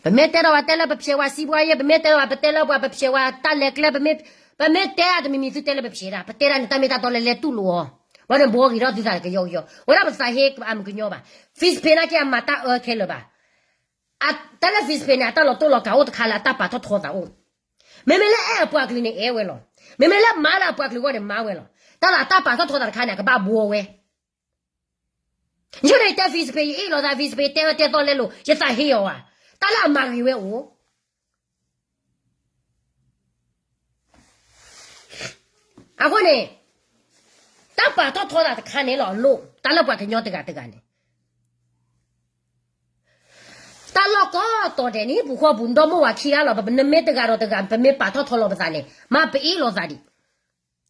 ပမ့ၢ်တဲဒီးပှၤတဲလၢပဖျဲးဝဲစံးဘှါယဲၢ်, ပမ့ၢ်တဲဒီးပှၤပတဲလၢပှၤပဖျဲးဝဲတၢ်လဲၤကျဲ, ပမ့ၢ်တဲတမံၤမံၤသုတဲလၢပဖျဲးဒၣ်, ပတဲဒၣ်န့ၣ် တၢ်မ့ၢ်တၢ်တီလၢလဲၤတူၢ်လိာ်အီၤ, ဘၣ်န့ၣ်ဘှီဂ့ၤထီၣ်သုသးကယီကယီ, ဝဲဒၣ်ပသးဟ့အမုၢ်ကညီဘၣ်. Fishpain နာ်က့အမၤတၢ်အၢခဲလၢာ်ဘၣ်. တၢ်လၢ Fishpain န့ၣ် အတၢ်လီၤတိၢ်လီၤကးအိၣ်တခါလၢအတၢ်ပာ်ထီၣ်ထီသးအိၣ်, မ့မ့ၢ်လၢအဲၣ်အပှၤကလုာ်န့ၣ်အဲၣ်ဝဲလီၤ, မ့မ့ၢ်လၢမၤလၢအပှၤကလုာ်အဂီၢ်န့ၣ်မၤဝဲလီၤ. တၢ်လၢအတၢ်ပာ်ထီၣ်ထီသးတခါန့ၣ် အကဘၣ်ဘှီဝဲ ယိန့ၣ်တဲ Fishpain ယအ့ၣ်လိာ်သး Fishpain တဲအၢတဲသီလဲလိာ် ယသးဟ့အီၤဧါ, တၢ်လၢအမၤဂ့ၤဝဲအိၣ်. အဃိန့ၣ် တၢ်ပာ်ထီၣ်ထီသးတခါန့ၣ်လီၤအလိၣ်, တၢ်လၢပှၤကညီတဂၤတဂၤန့ၣ် တၢ်လီၢ်ကိးတီၤဒဲးန့ၣ် ပူၤဃီပူၤ ဒီမိၢ်ဝၤခံဂၤလီၤ, ပနမ့ၢ်တဂၤဒီးတဂၤ ပမ့ၢ်ပာ်ထီၣ်ထီလီၤပသးန့ၣ် မ့ၢ်ပအ့ၣ်လိာ်သးဒံး.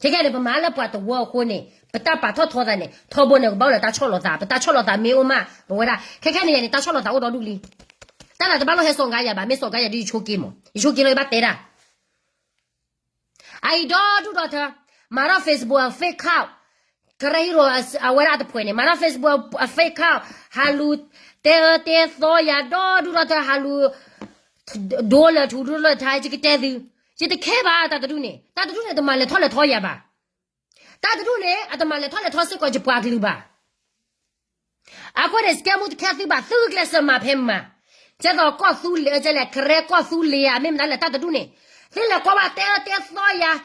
ခဲခဲန့ၣ် ပမၤလၢပှၤတဝၢအဃိန့ၣ် ပတၢ်ပာ်ထီၣ်ထီသးန့ၣ် ထီဘိန့ၣ် ကဘၣ်အိၣ်လၢတၢ်ဆီၣ်လီၤသး, ပတၢ်ဆီၣ်လီၤသးမ့ၢ်အိၣ်မး ပဝဲဒၣ် ခဲခဲန့ၣ်ယၤန့ၣ် တၢ်ဆီၣ်လီၤသးအိၣ်ဒီဒူၣ်လံ. တၢ်သးတဘၣ်လိၣ်ဟဲစိာ်ကါယၤဘၣ်, မ့ၢ်စိာ်ကါယၤဒ်ယဆိက့မး, ယဆိက့လီၤယဘၣ်တဲဒၣ် အအံၤဒီဒူၣ်ဒီထၢ, မၤထီၣ် Facebook အ fake account, ကရၢဟံၣ်ရိၣ်အဝဲဒၣ်တဖှဲးန့ၣ် မၤထီၣ် Facebook အ fake account, ဟးလူၤတဲအၢတဲသီယၤဒီဒူၣ်ဒီထၢ, ဟးလူၤ ဒိလၢထူဒိလၢထါ ယကတဲသု, ယတခဲဘၣ်တၢ်တဒူၣ်န့ၣ်, တၢ်တဒူၣ်န့ၣ် တမၤလဲၤထီၣ်လဲၤထီယၤဘၣ်. တၢ်တဒူၣ်န့ၣ် အတမၤလဲၤထီၣ်လဲၤထီစ့ၢ်ကီးယပှၤကလုာ်ဘၣ်. အဃိန့ၣ် စကဲမူတခဲသုဘၣ်, သုကျဲးစၢးမၤဖဲမၤ, ကဲသိးကီၢ်သူလ့ၤ ကဲလဲၣ် ကရၢကီၢ်သူလ့ၤဧါ မ့ၢ်မနုၤလဲၣ် တၢ်တဒူၣ်န့ၣ်, သုလဲၤကွၢ်ဘၣ်တဲအၢတဲသီယၤ,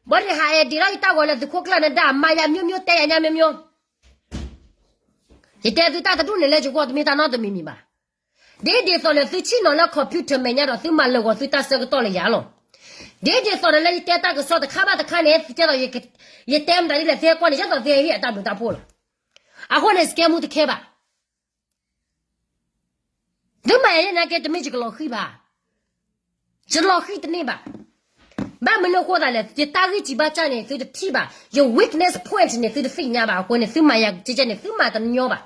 ဘၣ်ဒီးဟးအဲၣ်ဒိးဒီးယတၢ်ဂီၤလၢသုးခိၣ်ကျၢၢ်နဒါ မၤယၤမျိုးမျိုး တဲယၤညါမျိုးမျိုး. ယတဲသုတၢ်တဒူၣ်န့ၣ်လၢယဂီၢ်တမ့ၢ်တၢ်နီတမံၤမံၤဘၣ်. ဒ်ဒ်သိးလၢသုဆ့ၣ်နီၤလၢ computer မဲာ်ညါဒီး သုမၤလၢာ်ဂီၤသုတၢ်ဆၢကတီၢ်လၢယၤလီၤ. ဒ်ဒ်သိးဒီးလၢယတဲတၢ်ကစီၣ်တခါဘၣ်တခါန့ၣ် ယတဲမတၤဒ်လဲၣ် သုဟဲကွၢ်န့ၣ် ယဲသိးသုဟဲဟ့ၣ်အတၢ်ဘျုးတၢ်ဖှိၣ်လီၤ. အဃိန့ၣ် စကဲမူတခဲဘၣ်. သုမၤယၤန့ၣ်က့ တမ့ၢ်ယကလီၤဃံၤဘၣ်. ယလီၤဃံၤတန့ၢ်ဘၣ်. ဘၣ်မနုၤအဃိသတးလဲၣ် ယတၢ်ဂံၢ်စၢ်ဘါ ကၢ် န့ၣ် သုတထံၣ်ဘၣ်, ယ weakness point န့ၣ် သုတသ့ၣ်ညါဘၣ်အဃိန့ၣ် သုမၤယၤကဲကဲန့ၣ် သုမၤတညီဘၣ်.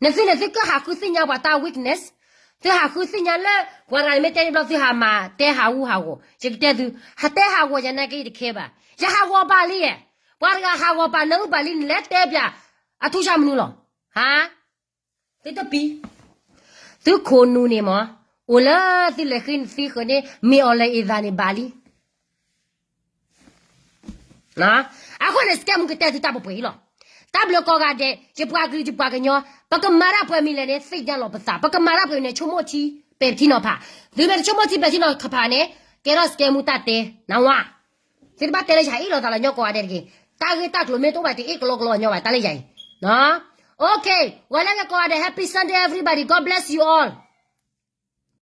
နသုန့ၣ် သုကဟးဃုသ့ၣ်ညါပှၤတၢ် weakness, သုဟးဃုသ့ၣ်ညါလၢ ပှၤတဂၤမ့ၢ်တဲတဘျီ သုဟးမၤတဲဟးဂူာ်ဟးဂီၤ, ယကတဲသု, ဟးတဲဟးဂီၤယၤနာ်က့ ယတခဲဘၣ်. ယဟးဂီၤပာ်လံဧါ, ပှၤတဂၤဟးဂီၤပာ်နၢအုၣ်ပာ်လံ နလဲၤတဲပၠး အထူၣ်ဆၣ်မနုၤလီၤ. ဟါ သုတပံ, သုခိၣ်နူာ်န့ၣ်မး, အိၣ်လၢသုလဲၤဃ့နသံဃုာ်န့ၣ် မ့ၢ်အီၤလၢအသးန့ၣ်ဘၣ်လံ. အဃိန့ၣ် စကဲမူကတဲသုတၢ်ပှဲၤပှဲၤအံၤလီၤ. တၢ်ဘျုးကိးဂၤဒဲး ယပှၤကလုာ်ယပှၤကညီ, ပကမၤတၢ်ပှဲၤမံၤလဲၣ်န့ၣ် သ့ၣ်ညါလီၤပသး, ပကမၤတၢ်ပှဲၤန့ၣ် ဆိကမိၣ်ထံ ပဲာ်ပထံနီၤဖး, သုမ့ၢ်တဆိကမိၣ်ထံပဲာ်ထံနီၤဖးန့ၣ် ကဲထီၣ်စကဲမူတၢ်တဲ နဝါ သုတဘၣ်တဲလၢယဟးအ့ၣ်လိာ်သးလၢညီကိးဂၤဒဲးတဂ့ၤ. တၢ်ဂ့ၢ်တၢ်ကျိၤမ့ၢ်တအိၣ်ဘၣ် တအ့ၣ်ကလီကလီညီဘၣ် တၢ်လၢယၤအံၤ. Okay, ဂီၤလၢအဂ့ၤကိးဂၤဒဲး Happy Sunday everybody, God bless you all.